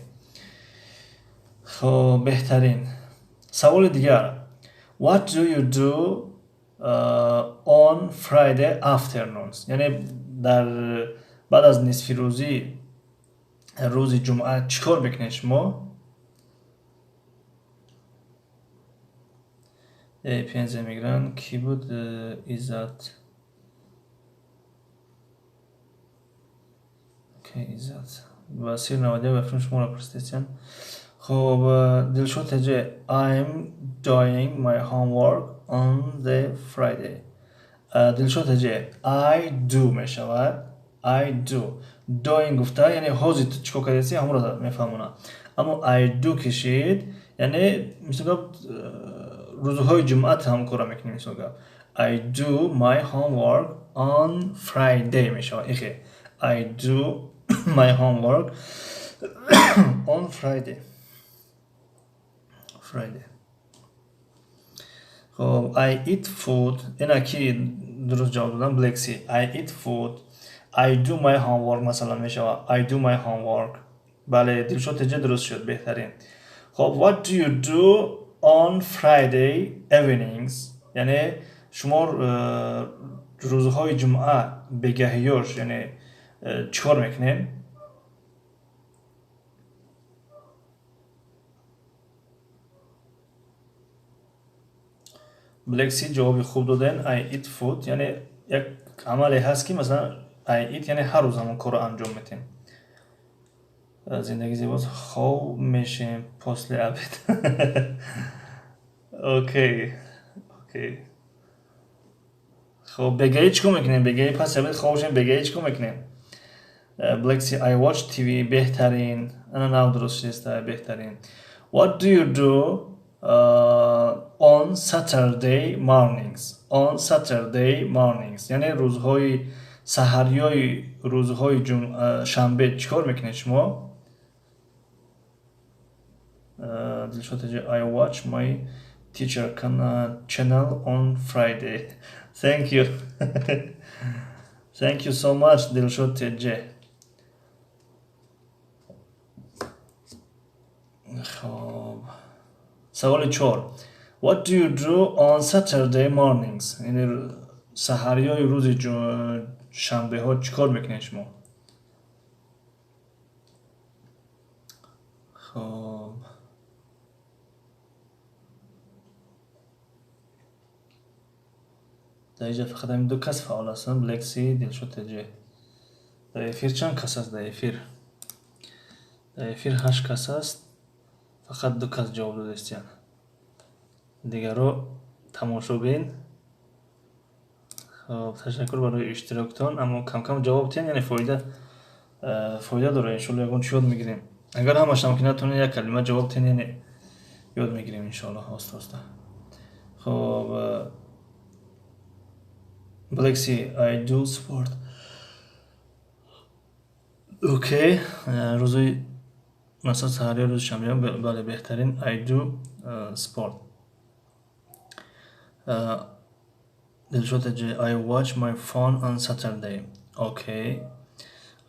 Хоб, беҳтарин. Саволи дигар. What do you do on Friday afternoons? Яъне дар баъд аз нисфирӯзӣ рӯзи ҷумъа чӣ кор мекунед шумо? Пензия мегиранд. Кӣ буд? Иззат. Иззат. Басир 91, ба филм шуморо пурсидесян. Хоб, Дилшод Теҷе, I'm doing my homework on the Friday. Дилшод Теҷе, I do мешавад. I do. Doing гуфта, яъне ҳозир ту чӣ кор кардасӣ, ҳамонро мефаҳмонад. Аммо I do кишид, яъне мисол гап, рӯзҳои ҷумъа ту ҳамон корро мекунӣ, мисол гап. I do my homework on Friday мешавад. Ихе. I do my homework on Friday. Friday. Хоб, I eat food. Ина ки дуруст ҷавоб додам? Black Sea. I eat food. I do my homework масалан мешавад. I do my homework. Бале, Дилшод Теҷе, дуруст шуд, беҳтарин. Хоб, what do you do on Friday evenings? Яъне шумо рӯзҳои ҷумъа бегаҳиёш, яъне чӣ кор мекунед? Black Sea, ҷавоби хуб доден. I eat food. Яъне як амале ҳаст, ки масалан I eat, яъне ҳар рӯз ҳамон корро анҷом медиҳем. Зиндагӣ зебост, хоб мешем после обед. Окей. Хоб, бегаӣ чӣ кор мекунем? Бегаӣ пас обед хоб шем, бегаӣ чӣ кор мекунем? Black Sea, I watch TV. Беҳтарин. Ана, нав дуруст шудеста, беҳтарин. What do you do on Saturday mornings? On Saturday mornings. Яъне рӯзҳои саҳарёи рӯзҳои шанбе чӣ кор мекунед шумо? Дилшод, I watch my teacher channel on Friday. Thank you. Thank you so much, Dilshod Teje. Хоб. Саволи чор. What do you do on Saturday mornings? Яъне саҳарёи рӯзи шанбеҳо чӣ кор мекунед шумо? Хоб. Дар инҷа фақат ҳамин ду кас фаъол ҳастанд, Black Sea, Дилшод Теҷе. Дар эфир чанд кас аст дар эфир? Дар эфир ҳашт кас аст. Фақат ду кас ҷавоб додастиянд. Дигарро тамошобин. Хоб, ташаккур барои иштироктон, аммо камкам ҷавоб диҳем, яъне фоида дорад, иншоалло ягон чӣ ёд мегирем. Агар ҳамашам ки натонед, як калима ҷавоб диҳем, яъне ёд мегирем иншоалло оста оста. Хоб, Black Sea, I do sport. Окей, рӯзои Масалан, саҳари рӯзи шанбе, бале, беҳтарин. I do sport. Дилшод, I watch my phone on Saturday. Okay.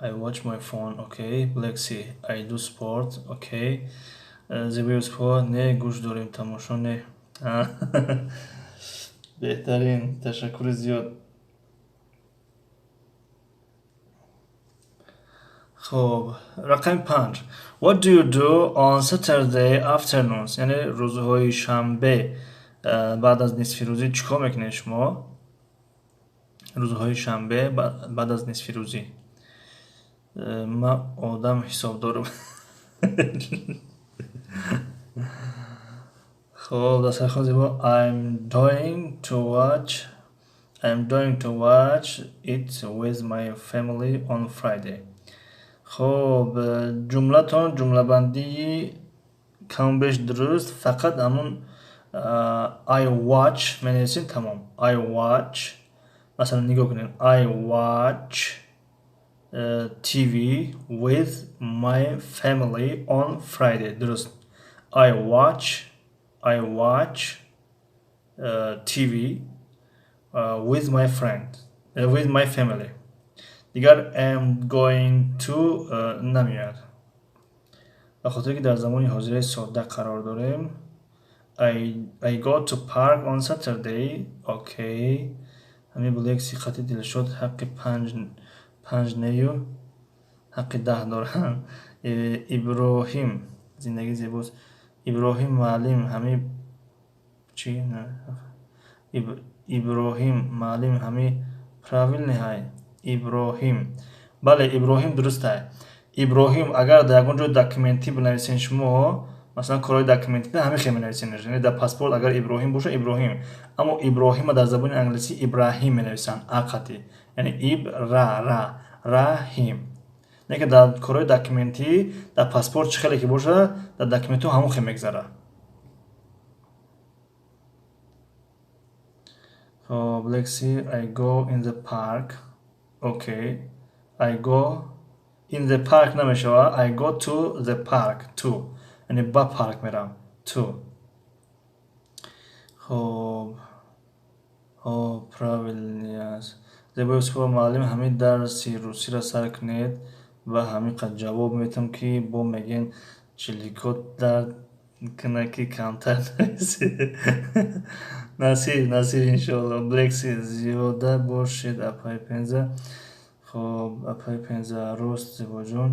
I watch my phone. Okay. Black Sea. I do sport. Okay. Зебои Юсупова, не, гӯш дорем, тамошо не. Беҳтарин, ташаккури зиёд. Хуб, рақами 5. What do you do on Saturday afternoons? Яъне рӯзҳои шанбе баъд аз нисфирӯзӣ чӣ кор мекунед шумо? Рӯзҳои шанбе баъд аз нисфирӯзӣ. Ман одам ҳисоб дорам. Хуб, дастархон зебо. I'm going to watch it with my family on Friday. Хуб, ҷумлатон ҷумлабандии камбеш дуруст, фақат ҳамун I watch менависем, тамом. I watch, масалан, нигоҳ кунед. I watch TV with my family on Friday. Дуруст. I watch TV with my friend, with my family. Дигар am going to намеояд. Ба хотире ки дар замони ҳозираи содда қарор дорем. I go to park on Saturday. Okay. Ҳамин Black Sea хати Дилшод ҳаққи панҷ нею ҳаққи 10 доранд. Иброҳим, зиндагӣ зебост. Иброҳим муаллим, ҳами чӣ? Иброҳим муаллим, ҳами правильный ҳай. Иброҳим. Бале, Иброҳим дуруст ҳай. Иброҳим, агар дар ягон ҷой документӣ бинависен шумо, масалан, корҳои документӣ ҳамин хел менависен. Яъне дар паспорт агар Иброҳим боша, Иброҳим. Аммо Иброҳима дар забони англисӣ Ибраҳим менависанд, а қатӣ. Яъне иб ра ра раҳим. Не ки дар корҳои документӣ, дар паспорт чӣ хеле ки боша, дар документҳо ҳамон хел мегзарад. Хоб, Lexi, I go in the park. Okay. I go in the park намешавад. I go to the park. To. Яъне ба парк мерам. To. Хоб. Хоб, правильный аст. Зебои Юсупова, муаллим, ҳамин дарси русиро сар кунед ва ҳамин қад ҷавоб метам, ки бо мегӯен чиликот дард кунад, ки камтар нависед. Насиб, насиб, иншоалло. Блекси, зиёда бошед, апаи Пенза. Хоб, апаи Пенза, рост, Зебоҷон.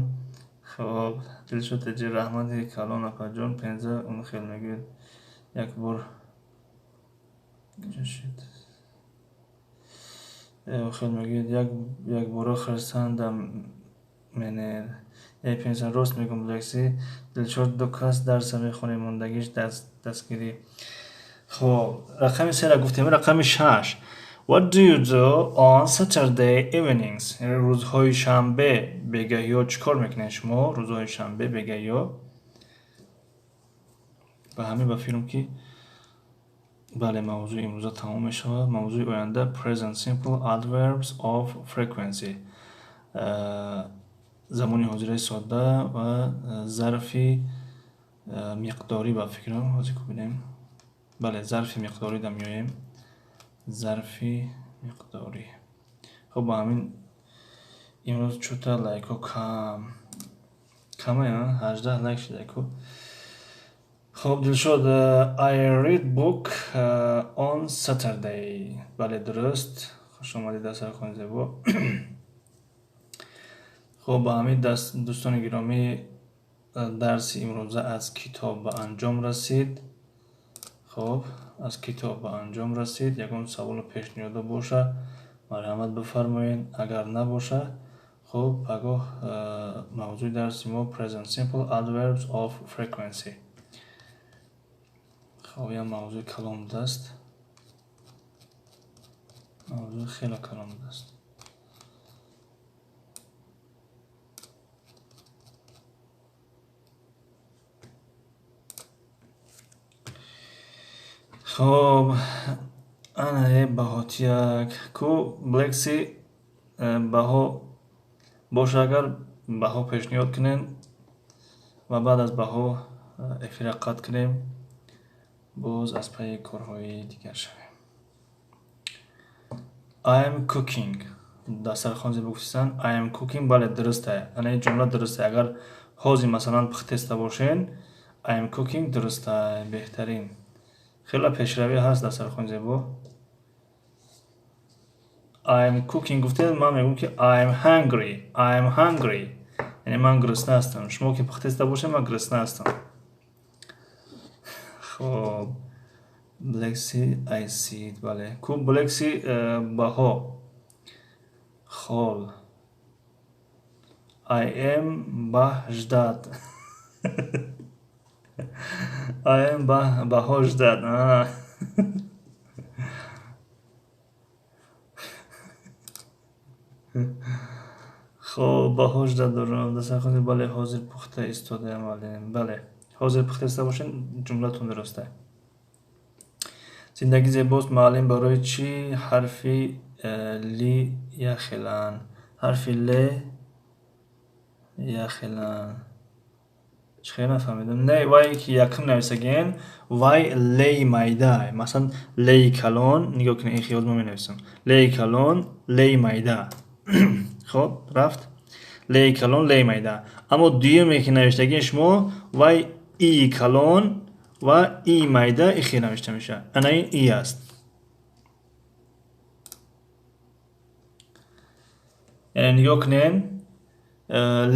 Хоб, Дилшод Теҷи, раҳмати калон, апаҷон. Пенза он хел мегӯяд. Як бор шид. Хел мегӯяд, якбора хурсандам менед. Эй Пенза, рост мегӯм, Блекси. Дилшод, ду кас дарса мехонем, мондагиш дастгирӣ. Хоб, рақами сера гуфтем, рақами 6. What do you do on Saturday evenings? Рӯзҳои шанбе бегаҳиё чӣ кор мекунед шумо? Рӯзҳои шанбе бегаҳиё. Ба ҳамин ба филм ки бале, мавзӯи имрӯза тамом мешавад. Мавзӯи оянда Present Simple Adverbs of Frequency. Замони ҳозираи содда ва зарфи миқдорӣ, ба фикрам, ҳозир бинем. Бале, зарфи миқдорӣ да меоем. Зарфи миқдорӣ. Хуб, ба ҳамин имрӯз чӯта лайкҳо кам. Камая, 18 лайк шуда ку. Хуб, Дилшод, I read book on Saturday. Бале, дуруст. Хуш омадед дар сархони зебо. Хуб, ба ҳамин дӯстони гиромӣ, дарси имрӯза аз китоб ба анҷом расид. Хуб, аз китоб ба анҷом расид. Ягон саволу пешниҳодо боша, марҳамат бифармоед. Агар набоша, хуб, пагоҳ мавзӯи дарси мо Present Simple Adverbs of Frequency. Хуб, як мавзӯи калон будааст. Мавзӯи хеле калон будааст. Хуб, ана е баҳотияк ку Блекси, баҳо боша, агар баҳо пешниҳод кунед. Ва баъд аз баҳо эфира қатъ кунем, боз аз пайи корҳои дигар шавем. I am cooking. Дастархон зебо гуфтисан. I am cooking, бале, дурустае. Ана ин ҷумла дурустае. Агар ҳозир, масалан, пухтеста бошен, I am cooking дурустае, беҳтарин. Хеле пешравӣ ҳаст, дастархони зебо. I am cooking гуфтед, ман мегӯям, ки I am hungry. I am hungry. Яъне ман гурусна ҳастам. Шумо ки пухтеста бошед, ман гурусна ҳастам. Хоб, Black Sea I see it, бале. Ку Black Sea баҳо. Хол. I am баҳждат. I am баҳождат. Хоб, баҳождат дорам. Дастархони, бале, ҳозир пухта истодаям, бале. Бале. Ҳозир пухта истода бошед, ҷумлатон дурустае. Зиндагӣ зебост, муаллим, барои чӣ ҳарфи ли яхеланд? Ҳарфи л яхеланд. Чӣ хел нафаҳмидам. Не, вай ки якум нависагиен, вай леи майда. Масалан, леи калон, нигоҳ кунед, ин хиёл мо менависам. Леи калон, леи майда. Хоб, рафт. Леи калон, леи майда. Аммо дуюме ки навиштагиен шумо, вай и калон ва и майда ихе навишта мешавад. Ана ин и аст. Яъне нигоҳ кунед,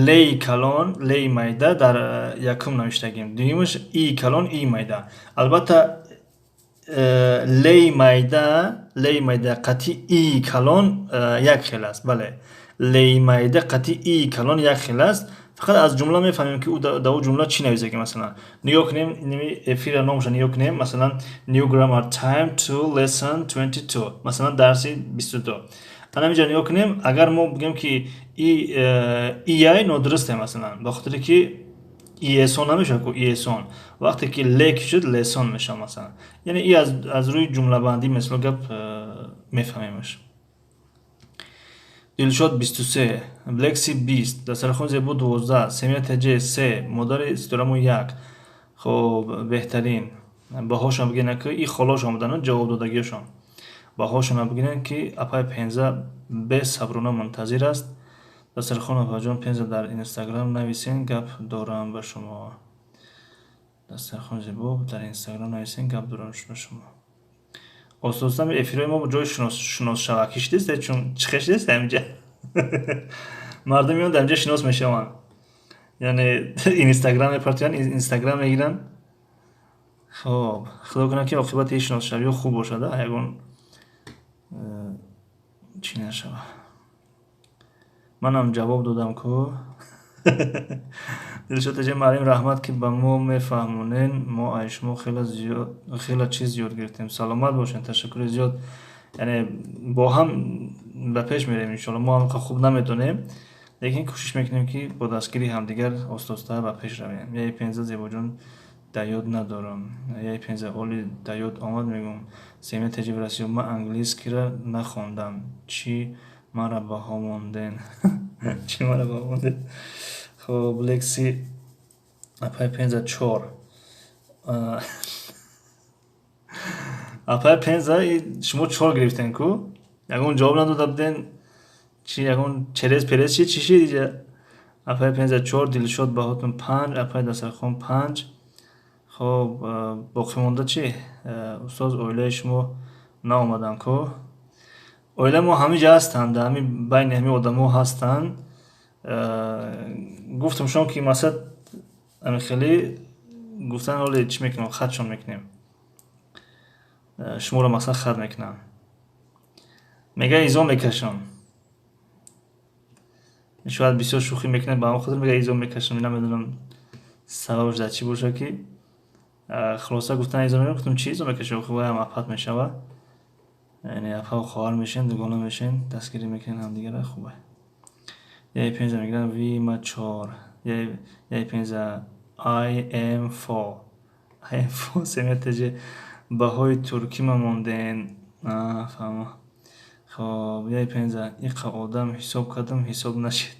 леи калон, леи майда дар якум навиштагим. Дуюмаш и калон, и майда. Албатта, леи майда, леи майда қатъи и калон як хел аст. Бале. Леи майда қатъи и калон як хел аст. Фақат аз ҷумла мефаҳмем, ки ӯ дар ӯ ҷумла чӣ нависаги, масалан. Нигоҳ кунем, ними эфира номаша нигоҳ кунем, масалан, New Grammar Time to Lesson 22. Масалан, дарси 22. Ана инҷа нигоҳ кунем, агар мо бигӯем, ки и ияй нодурусте, масалан, ба хотире ки иесон намешавад ку иесон. Вақте ки ле ки шуд, лесон мешавад, масалан. Яъне и аз рӯи ҷумлабандӣ, мисол гап, мефаҳмемаш. Дилшод 23, Блекси 20, Дастархон зебо 12, Семия ТЖ 3, модари ситорамо 1. Хоб, беҳтарин. Баҳошон бигирен, ки и холошон буданд, ҷавоб додагиашон. Баҳошон бигирен, ки апай Пенза бесаброна мунтазир аст. Дастархон апаҷон, Пенза дар Инстаграм нависен, гап дорам ба шумо. Дастархон зебо дар Инстаграм нависен, гап дорам ба шумо. Оста-оста эфирҳои мо ҷои шиносшавакӣ шудест, чун чӣ хел шудест ҳаминҷа. Мардум меоянд, дар инҷа шинос мешаванд. Яъне Инстаграм мепартоянд, Инстаграм мегиранд. Хоб, худо кунад, ки оқибати ин шиносшавиҳо хуб бошад, ягон чӣ нашава. Манам ҷавоб додам ку. Дилшод ТЖ, муаллим, раҳмат, ки ба мо мефаҳмонен. Мо аз шумо хеле чиз ёд гирифтем. Саломат бошед, ташаккури зиёд. Яъне бо ҳам ба пеш мерем, иншоалло. Мо ҳам хуб намедонем, лекин кӯшиш мекунем, ки бо дастгирии ҳамдигар оста-оста ба пеш равем. Яи Пенза, зебоҷон, дар ёд надорам. Яи Пенза оли дар ёд омад, мегӯм. Семия ТЖ в Россию, ман английскиро нахондам. Чӣ маро баҳо монден? Чӣ маро баҳо монден? Хоб, лекси апай Пенза 4. Апай Пенза, шумо 4 гирифтен ку? Ягон ҷавоб надода буден? Чи ягон через перез чи чӣ шид иҷа? Апай Пенза 4, Дилшод баҳотун 5, апай Дастархон 5. Хоб, боқимонда чӣ? Устоз, оилаи шумо наомаданд ку? Оилаи мо ҳамин ҷа ҳастанд, ҳами байни ҳамин одамо ҳастанд. Гуфтам шумо ки масалан ҳамин хеле гуфтан, ҳоле чӣ мекунем, хатшон мекунем. Шуморо масалан хат мекунам. Мега изо мекашам. Шояд бисёр шӯхӣ мекунем, ба ҳамон хотир мега изо мекашам. Намедонам сабабаш дар чӣ бошад, ки хулоса гуфтан изо мекунам. Гуфтам, чӣ изо мекашам? Ваям апат мешава. Яъне апа хоҳар мешен, дугона мешен, дастгирӣ мекунен ҳамдигарро, хубе. Яи Пенза мегӯям, ви ма 4. Яи Пенза I am four. I am four. Семия ТЖ, баҳои туркӣ ма монден. Фаҳмо. Хоб, яи Пенза, иқа одам ҳисоб кардам, ҳисоб нашид.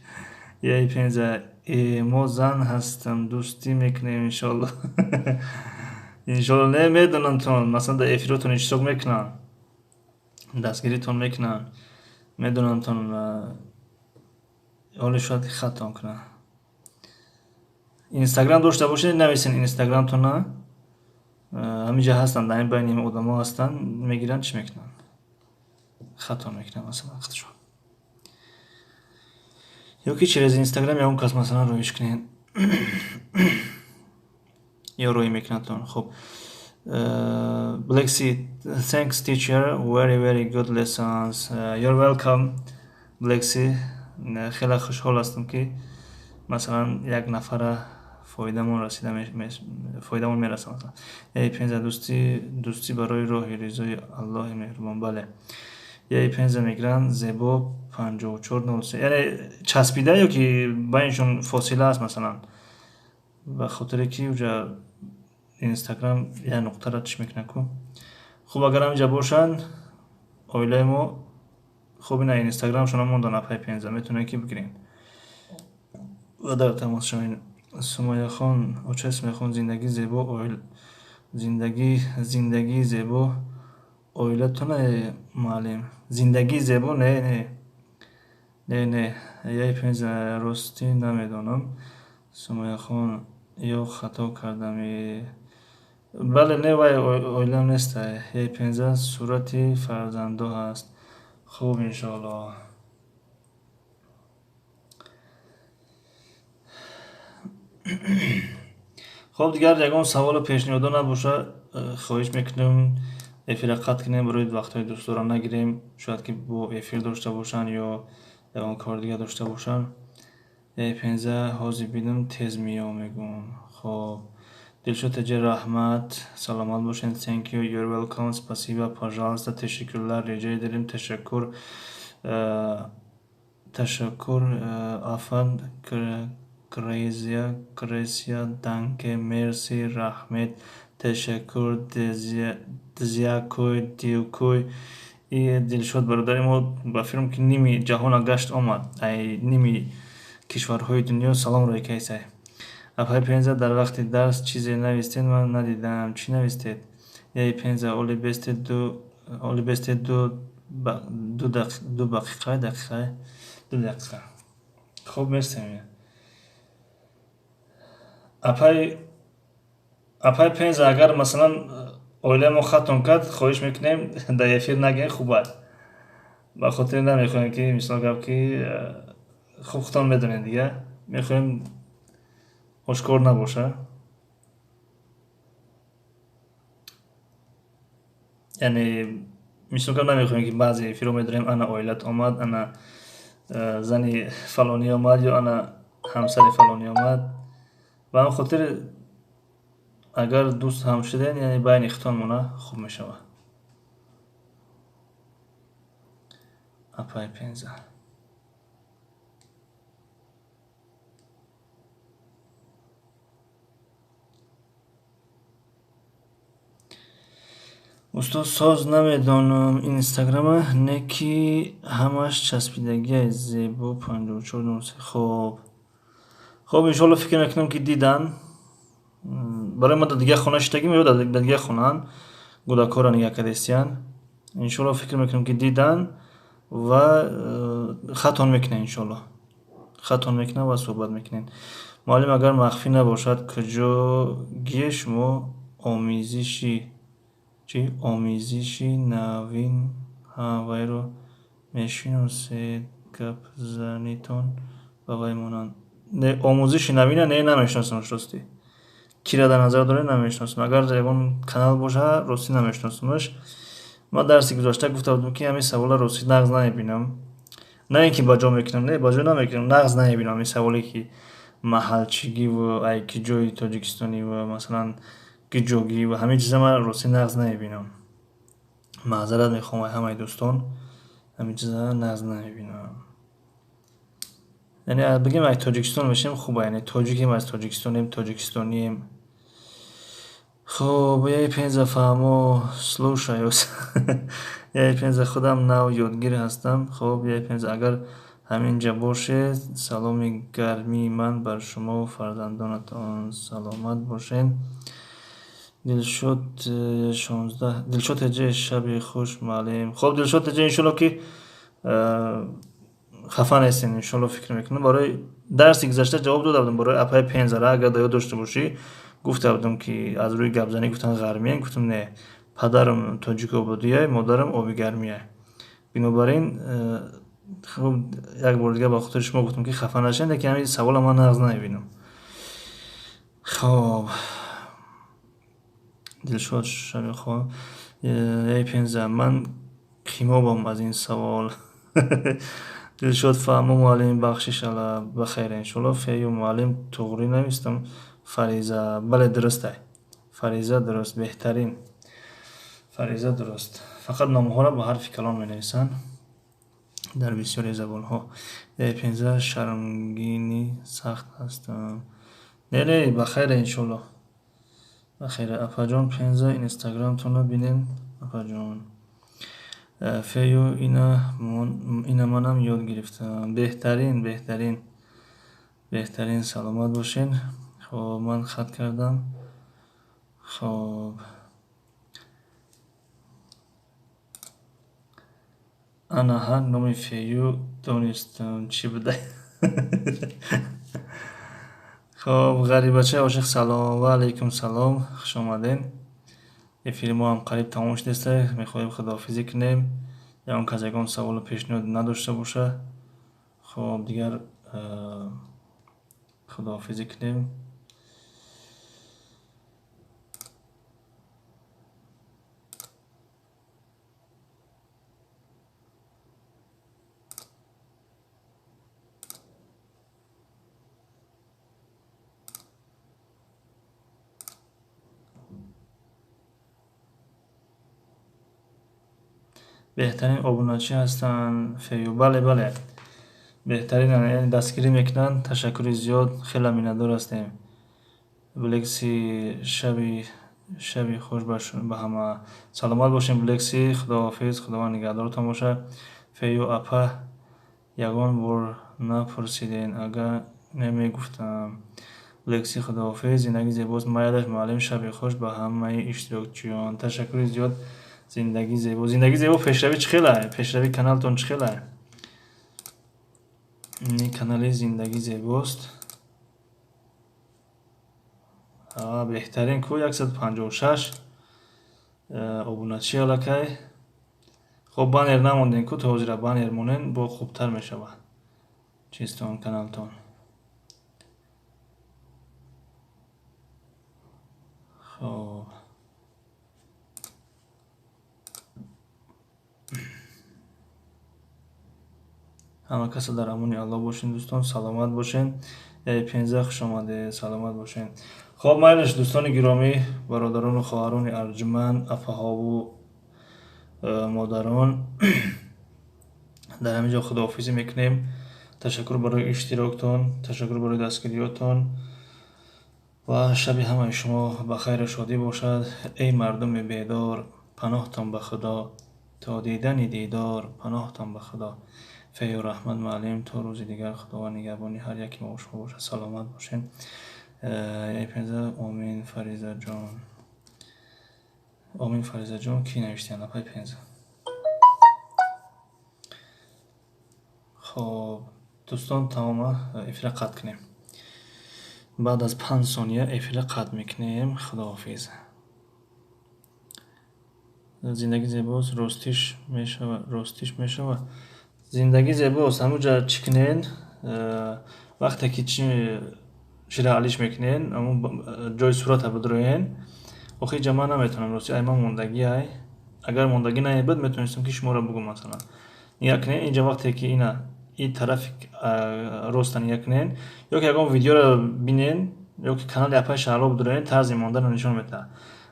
Яи пенза, мо зан ҳастам, дӯстӣ мекунем, иншоалло. Иншоалло, не медонамтон, масалан, дар эфиротон иштирок мекунанд, дастгиритон мекунанд, медонамтон, ҳоле шояд хаттон кунанд. Инстаграм дошта бошед, нависен инстаграмтона. Ҳаминҷа ҳастанд, дар ин байни одамо ҳастанд, мегиранд, чӣ мекунанд? Хато мекунанд, масалан, худшон. Ё ки через инстаграм ягон кас, масалан, роиш кунед. Ё роӣ мекунадтон. Хуб. Black Sea, thanks teacher, very very good lessons. You're welcome, Black Sea. Хеле хушҳол ҳастам, ки масалан як нафара фоидамон расида, фоидамон мерасад. Масалан, яи пенза, дӯстӣ барои роҳи ризои Аллоҳи меҳрубон, бале. Яи пенза мегиранд, зебо 5403, яъне часпида ё ки байншон фосила аст, масалан, ба хотире ки уҷа инстаграм як нуқтара чӣ мекунад ку. Хуб, агар ҳаминҷа бошанд оилаи мо, хуб, ина инстаграмшона мондан, апай пенза, метавонед ки бигирем ва дар тамос шавем. Сумаяхон, очаи Сумаяхон, зиндагӣ зебо, оил, зиндагии зебо оилатона, муаллим, зиндагии зебо, не, не, не, не. Яи пенза, ростӣ намедонам, Сумаяхон, ё хато кардам? Бале, не, вай оилам неста. Яи пенза, сурати фарзандо ҳаст. Хуб, иншоалло. Хуб, дигар ягон саволу пешниҳодо набоша, хоҳиш мекунем, эфира қатъ кунем, барои вақтҳои дӯстдора нагирем. Шояд ки бо эфир дошта бошанд ё ягон кори дигар дошта бошанд. Яи пенза, ҳозир бинам, тез меом, мегӯм. Хоб, Дилшод таҷа, раҳмат, саломат бошед. Thank you, you're welcome, спасибо, пожалуйста, ташаккурлар, rica ederim, ташаккур, ташаккур, афан, gracias, gracias, danke, мерси, раҳмет, ташаккур, дякую, дюкуй. И Дилшод бародари мо, ба филм ки ними ҷаҳона гашт омад, ай ними кишварҳои дунё салом рӯй кайсай. Апай пенза, дар вақти дарс чизе навистед, ман надидам, чӣ навистед? Яи пенза, оли бестед, ду, оли бестед, ду дақиқа, дақиқа, 2 дақиқа. Хуб, мерсем. Апай пенза, агар масалан оилаи мо хатм кард, хоҳиш мекунем, дар эфир нагӯед, хуб аст, ба хотири намехоҳем ки, мисол гап, ки хуб, худтон медонед, дига мехоҳем ошкор набоша, яъне мисол гап, намехоҳем ки баъзе эфирро медорем, ана оилат омад, ана зани фалонӣ омад ё ана ҳамсари фалонӣ омад. Ба ҳамин хотир, агар дӯст ҳам шудем, яъне байни худтон мона, хуб мешавад. Апай пенза. Устод, соз намедонам инстаграма, не ки ҳамаш часпидагиай, зебо 5403. Хуб, иншоалло, фикр мекунам, ки дидан. Барои ма дар дигар хона шидагим ё дар дигар хонаанд, кӯдакҳоро нигаҳ кардестиянд. Иншоалло, фикр мекунам, ки дидан ва хатон мекунем, иншоалло, хатон мекунам ва суҳбат мекунем. Муаллим, агар махфӣ набошад, куҷогие шумо? Омизиши чӣ, омизиши навин ҳа, вайро мешиносед? Гапзанитон ба вай монанд. Не, омӯзиши навина не, намешиносамш, ростӣ. Кира дар назар доред, намешиносам. Агар ягон канал боша, ростӣ намешиносамаш. Ман дарси гузашта гуфта будам, ки ҳамин савола ростӣ нағз намебинам, на ин ки ба ҷо мекунам, не, ба ҷо намекунам, нағз намебинам ҳамин саволе, ки маҳалчигиву ай ки ҷои тоҷикистонӣ ва масалан гиҷогӣ ва ҳамин чиза ман ростӣ нағз намебинам. Маъзарат мехоҳам ай ҳамаи дӯстон, ҳамин чиза нағз намебинам. Яъне бигем, ай Тоҷикистон мешем, хуба, яъне тоҷикем, аз тоҷикистонем, тоҷикистонием. Хуб, яи пенза, фаҳмо, слушаюсь. Яи пенза, худам нав ёдгир ҳастам. Хуб, яи пенза, агар Ҳамин ҷа бошед. Саломи гармии ман бар шумо фарзандонатон. Саломат бошед. Дилшод 16, Дилшод ҳеҷе, шаби хуш, муаллим. Хоб, Дилшод ҳеҷе, иншолло ки хафа нестем, иншолло фикр мекунам. Барои дарси гузашта ҷавоб дода будам барои апаи Пензара, агар дар ёд дошта бошӣ, гуфта будам ки аз рӯи гапзанӣ гуфтан ғармия, гуфтам не, падарам тоҷикободия, модарам обигармия. Бинобар ин хуб, як бор дигар ба хотири шумо гуфтам ки хафа нашед, лекин ҳамин савола ман нағз намебинам. Хоб, Дилшод, шаби хоб. Эй Пенза, ман қимобам аз ин савол. Дилшод, фаҳмо муаллим, бахшиш, ала бахайр, иншолло. Фею муаллим, туғрӣ навистам. Фариза, бале, дурустай. Фариза дуруст, беҳтарин. Фариза дуруст. Фақат номҳоро ба ҳарфи калон менависанд дар бисёри забонҳо. Эй Пенза, шармгини сахт ҳастам. Не, не, бахайр, иншолло. Бахайр, апаҷон Пенза, инстаграмтонро бинем, апаҷон. Фею, ина манам ёд гирифтам. Беҳтарин, беҳтарин. Беҳтарин, саломат бошед. Хоб, ман хат кардам. Хоб. Ана ҳар номи Фею донистам чӣ буда. Хоб, ғарибачаи ошиқ, салом. Ва алайкум салом, хуш омадед. Эфири мо ҳам қариб тамом шудааст, мехоҳем худоҳофизӣ кунем. Ягон кас ягон саволу пешниҳод надошта боша. Хоб, дигар худоҳофизӣ кунем. Беҳтарин обуначӣ ҳастанд Фею. Бале, бале, беҳтарин, яъне дастгирӣ мекунанд. Ташаккури зиёд, хеле миннатдор ҳастем. Блекси, шаби хуш ба ҳама. Саломат бошем, Блекси, худоҳофиз, худованд нигаҳдоротон бошад. Фею апа, ягон бор напурсиден, агар намегуфтам. Блекси, худоҳофиз, зиндагӣ зебост. Майлаш муаллим, шаби хуш ба ҳамаи иштирокчиён. Ташаккури зиёд. Зиндагӣ зебо, зиндагӣ зебо. Пешравӣ чӣ хелай? Пешравии каналтон чӣ хелай? Ин канали зиндагӣ зебост. Беҳтарин ку, 156 обуначи аллакай. Хоб, баннер намондем ку, то ҳозира баннер монен, бо хубтар мешавад чизтон, каналтон. Хоб, ҳама каса дар амони Аллоҳ бошен, дӯстон, саломат бошен. Эй Пенза, хуш омадед, саломат бошен. Хоб, майлаш, дӯстони гиромӣ, бародарону хоҳарони арҷуманд, апаҳову модарон, дар ҳамин ҷо худоҳофизӣ мекунем. Ташаккур барои иштироктон, ташаккур барои дастгириётон ва шаби ҳамаи шумо ба хайру шодӣ бошад. Эй мардуми бедор, паноҳтон ба Худо, то дидани дидор, паноҳтон ба Худо. Фею раҳмат муаллим, то рӯзи дигар Худованд нигаҳбони ҳар яки мо шумо бошад. Саломат бошед. Эй Пенза, омин Фаризаҷон. Омин Фаризаҷон, кӣ навиштиянд апаи Пенза? Хоб, дӯстон, тамома, эфира қатъ кунем. Баъд аз 5 сония эфира қатъ мекунем. Худоҳофиз. Зиндагӣ зебост, ростиш мешавад, ростиш мешавад. Зиндагӣ зебост, ҳамуҷа чӣ кунед? Вақте ки чира алиш мекунед, ҳамун ҷои сурата бидроен. Охи ҷа ман наметавонам, рости ай ман мондагӣ ай. Агар мондагӣ наебуд, метавонистам ки шуморо бугум масалан. Нигоҳ кунед, инҷа вақте ки ина ин тарафи роста нигоҳ кунед, ё ки ягон видеоро бинед, ё ки канали апаи Шаҳло бидроен, тарзи монданро нишон медиҳад.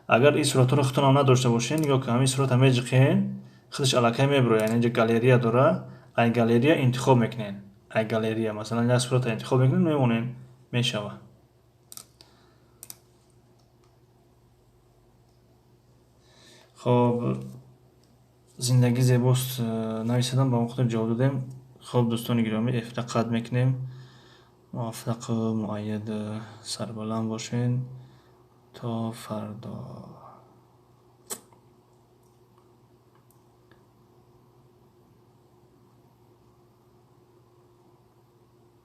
Агар ин суратҳоро худтонам надошта бошед, нигоҳ кунед, ҳамин сурата меҷиқед, худаш аллакай мебирояд. Яъне инҷа галерея дора, ай галерея интихоб мекунед. Ай галерея, масалан, як сурата интихоб мекунед, мемонед, мешавад. Хоб, зиндагӣ зебост, нависадам, ба он хотир ҷавоб додем. Хуб, дӯстони гиромӣ, эфира қатъ мекунем. Муваффақу муайяду сарбаланд бошед. То фардо.